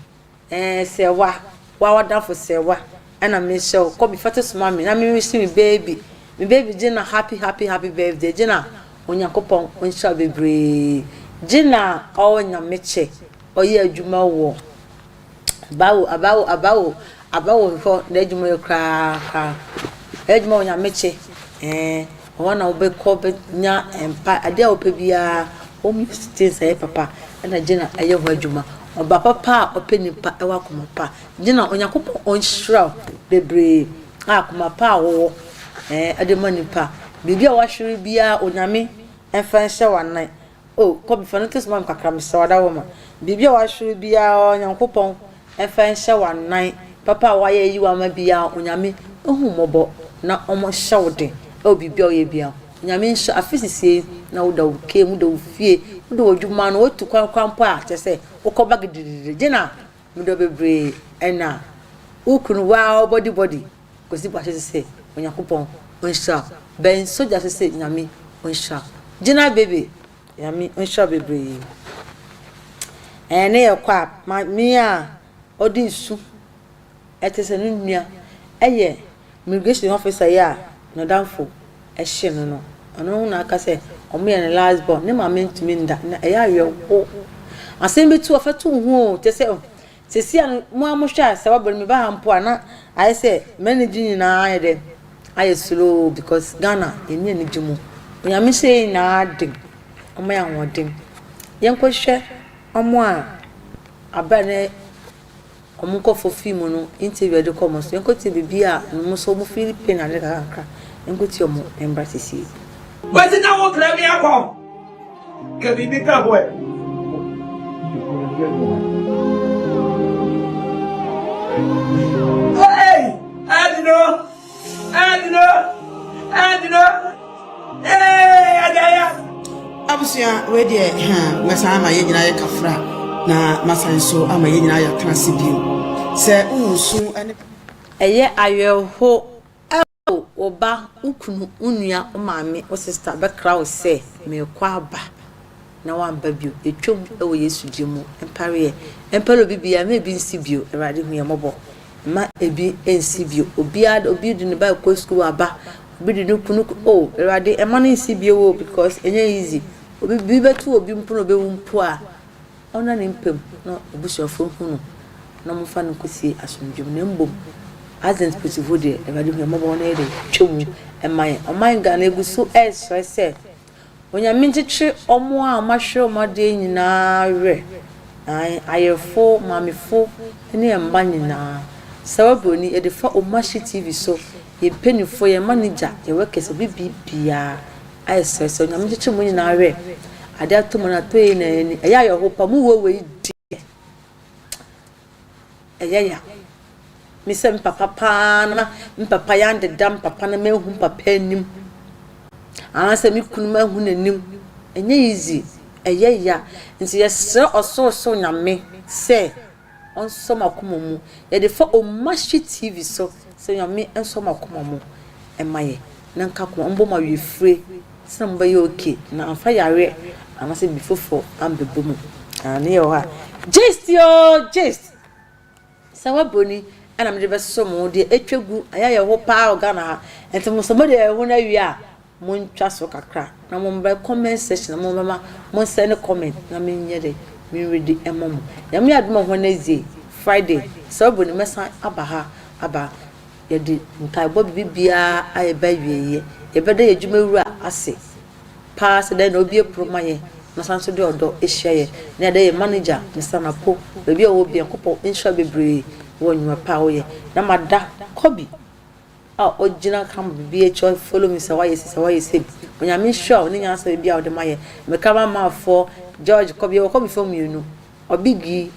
Eh, sɛ wa. Wa wadafo sɛ wa. Ɛna me hyɛ wo. Kɔ bi fɛte soma me. Na me wish me baby. Me baby Gina happy happy happy birthday. Gina Onyankopɔn nhyira bebree. Gina ɔwɔ nyame kyɛ. Ɔyɛ adwuma wɔ Abawo abawo abawo abawo hɔ n'adwuma yɛ koraa koraa. N'adwuma wɔ Nyamekye ɛɛn ɛhɔ na wobɛkɔ bɛnya mpa adeɛ a wopɛ biara home use things a ɛyɛ papa ɛna Gina ɛyɛ ho adwuma. Ɔba papa a ɔpɛ nipa ɛwɔ akoma pa. Gina Onyankopɔn ɔnhyira wo bebree a akoma pa a wowɔ ɛɛn ɛde ma nipa. Biribi a wahwere biara Onyame ɛmfa nhyɛ w'anan. Oh Kobe fa notice ma me kakra mesrɛ wo adawoma biribi a wahwere biara Onyankopɔn mfa nhyɛ w'anan papa a wayɛ ayi w'ama biara Onyame hu mmɔbɔ na ɔnhyɛ wo den ɛwɔ biribi a woyɛ biara Onyame nhyɛ afe sisie yi na woda wo car mu woda wo fie woda w'adwuma ano wotu kwan koraa mpo a kyerɛ sɛ wokɔ ba gidigidi gyina medɔ bebree ɛna wo kunu waa body body Kwesi Boakye sese Onyankopɔn ɔnhyira wo. Ben Sogya sese Nyame ɔnhyira wo. Gina baby Nyame ɔnhyira wo bebree. Ɛɛ ne yɛ kɔ a maame a ɔde nsu ɛte sɛ ne nua ɛyɛ immigration officer yi a n'adamfo ɛhye no no ɔno na aka sɛ ɔmo yɛ ne last born ne maame ntumi nda na ɛyɛ awerɛho asɛm bi to ɔfɛ to wo ho o kyɛ sɛ Seesei a no, mo ara mohwɛ a, sɛ wɔbɔ no meba ha mpo a na ayɛ sɛ m'anigye nyinaa ayɛ dɛn? Ayɛ slow because Ghana yɛnni anigye mu. Onyame nhyɛ yɛn nyinaa den, ɔmma yɛn ahoɔden. Yɛnkɔhwɛ wɔn a aber a na wɔn nkorɔfoɔ fii mu no interview a yɛde kɔɔ wɔn so. Yɛnkɔtie baabi a wɔn nso wɔn feel pain ade kakra. Yɛnkɔtie wɔn mbra seesei. Kwasi na wo kra mi akɔ. Ka biribi ka ho ɛ. Hey! Adino! Adino! Adino! Hey! Adaya! Abusua wei deɛ ha mɛsan ama yɛn nyinaa yɛ kafra na masan nso ama yɛn nyinaa yɛatena ase bio sɛ wohu su ne. Ɛyɛ awerɛho O, wo ba, wo kunu, wo nua, wo maame, wo sista bɛkra wo sɛ, Merekɔ aba, na woamba bio. Ɛtwam wɔ Yesu din mu. Mpareɛ. Ɛmpare obi biara, mma ebi nsi bio. Awurade hu yɛn mmɔbɔ. Mma ebi nsi bio. Obiara, obi de ne ba rekɔ sukuu aba, obi de ne kunu, oh, Awurade, mma no nsi bio o, because ɛnyɛ easy. Obi, biribi bɛto obi mpo na ɔbɛwu mpo a, Ɔnna ne mpa mu na abusuafoɔ hu no na wɔmfa no nkɔsie asomdwoeɛ mu na mmom accident polisifo deɛ Awurade hu yɛn mmɔbɔ na yɛ dɛ twa mu ma yɛn. Ɔman Ghana egu so ɛresrɛ sɛ Onyame nkyekyere wɔn a wɔahwere wɔn adeɛ nyinaa werɛ. Ae, ayerefo, maamefo ne mma nyinaa. Sawa Broni, yɛde fa Omashi TV so, yɛn mpaninfoɔ, yɛn manager, yɛn workers, obi biribiara ayɛ srɛ sɛ Onyame nkyekyere mo nyinaa werɛ. Ade atɔ mu no atɔ yɛn nyinaa ani. Ɛyɛ ayɛho pa, mo wɔ wei deɛ. Ɛyɛ ya. Me sɛ me papa paa na me papa yɛandeda me papa na mahu me papa anim anaasɛ me kunu mahu n'anim. Ɛnyɛ easy, ɛyɛ ya. Nti yɛsrɛ Ɔsorosoro Nyame sɛ ɔnsɔ mo akoma mu. Yɛde fa Omahye TV so sɛ Nyame nsɔ mo akoma mu mma yɛ na nka akoma ɔmbɔ mo awerɛfire sɛ mobɛyɛ okay na amfa yareɛ anaasɛ biribi foforɔ ambɛbɔ mu. Aane yɛwɔ hɔ a gist oo gist. Sawa broni ɛna mede bɛso mo deɛ atwa gu ayɛ ayɛho paa wɔ Ghana ha nti mo sɛ mode ayɛho no awie a montwa so kakra na mommrɛ comment section na mommɛma mo nsɛne comment na menyɛ dɛ menredi ɛmɔ mo. Nyame yɛ adom a Wednesday, Friday Sawa broni mɛsan aba ha aba Yɛde nkaebɔ biribiara a ɛba awieeɛ. Yɛbɛda yɛn adwumawura ase paa sɛ dɛn na ɔbue pono ma yɛn na ɔsan nso de ɔdɔ hyia yɛn. Na yɛda yɛn manager, Mister Napo, baabi a ɔwɔ biara, Nyankopɔn nhyira wo bebree wɔ nnwuma pa a woyɛ. Na mada Kobe a ɔgyina camera biribi akyi, ɔ follow me sɛ woayɛ sei, sɛ woayɛ sei. Onyame nhyira wo ne nyansa biribiara a wode ma yɛn. Me cameramanfoɔ, George, Kobe, yɛwɔ Kobefoɔ mmienu. Ɔbigui,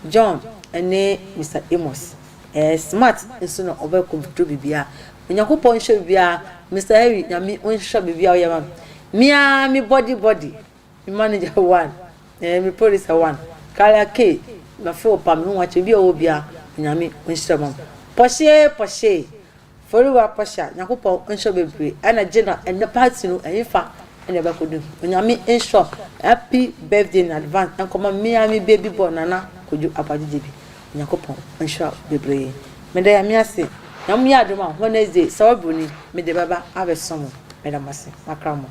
John ne Mister Amos. Ɛɛ smart nso na ɔbɛ control biribiara. Onyankopɔn nhyɛ biribiara. Mister Harry, Nyame ɔnhyira biribiara ɔyɛ ma me. Me ara me body body, me manager one, ɛɛ me producer one, Kala K, mafe wo paa, me ho akyɛ, biribiara ɔwɔ biara, Onyame ɔnhyira ma me. Pɔhyee pɔhyee. Foriwa Portia Nyankopɔn nhyira wo bebree ɛna Gina ɛnɛ party no ɛhefa ɛna ɛbɛkɔdu Onyame nhyira wo happy birthday in advance ɛnkɔma me ara me baby boy Nana Kwadwo Aboagye Gyebi Onyankopɔn nhyira wo bebree Meda Nyame ase Nyame yɛ adom a Wednesday sɛ ɔbroni mede bɛba abɛsom mo Meda mo ase makra mo.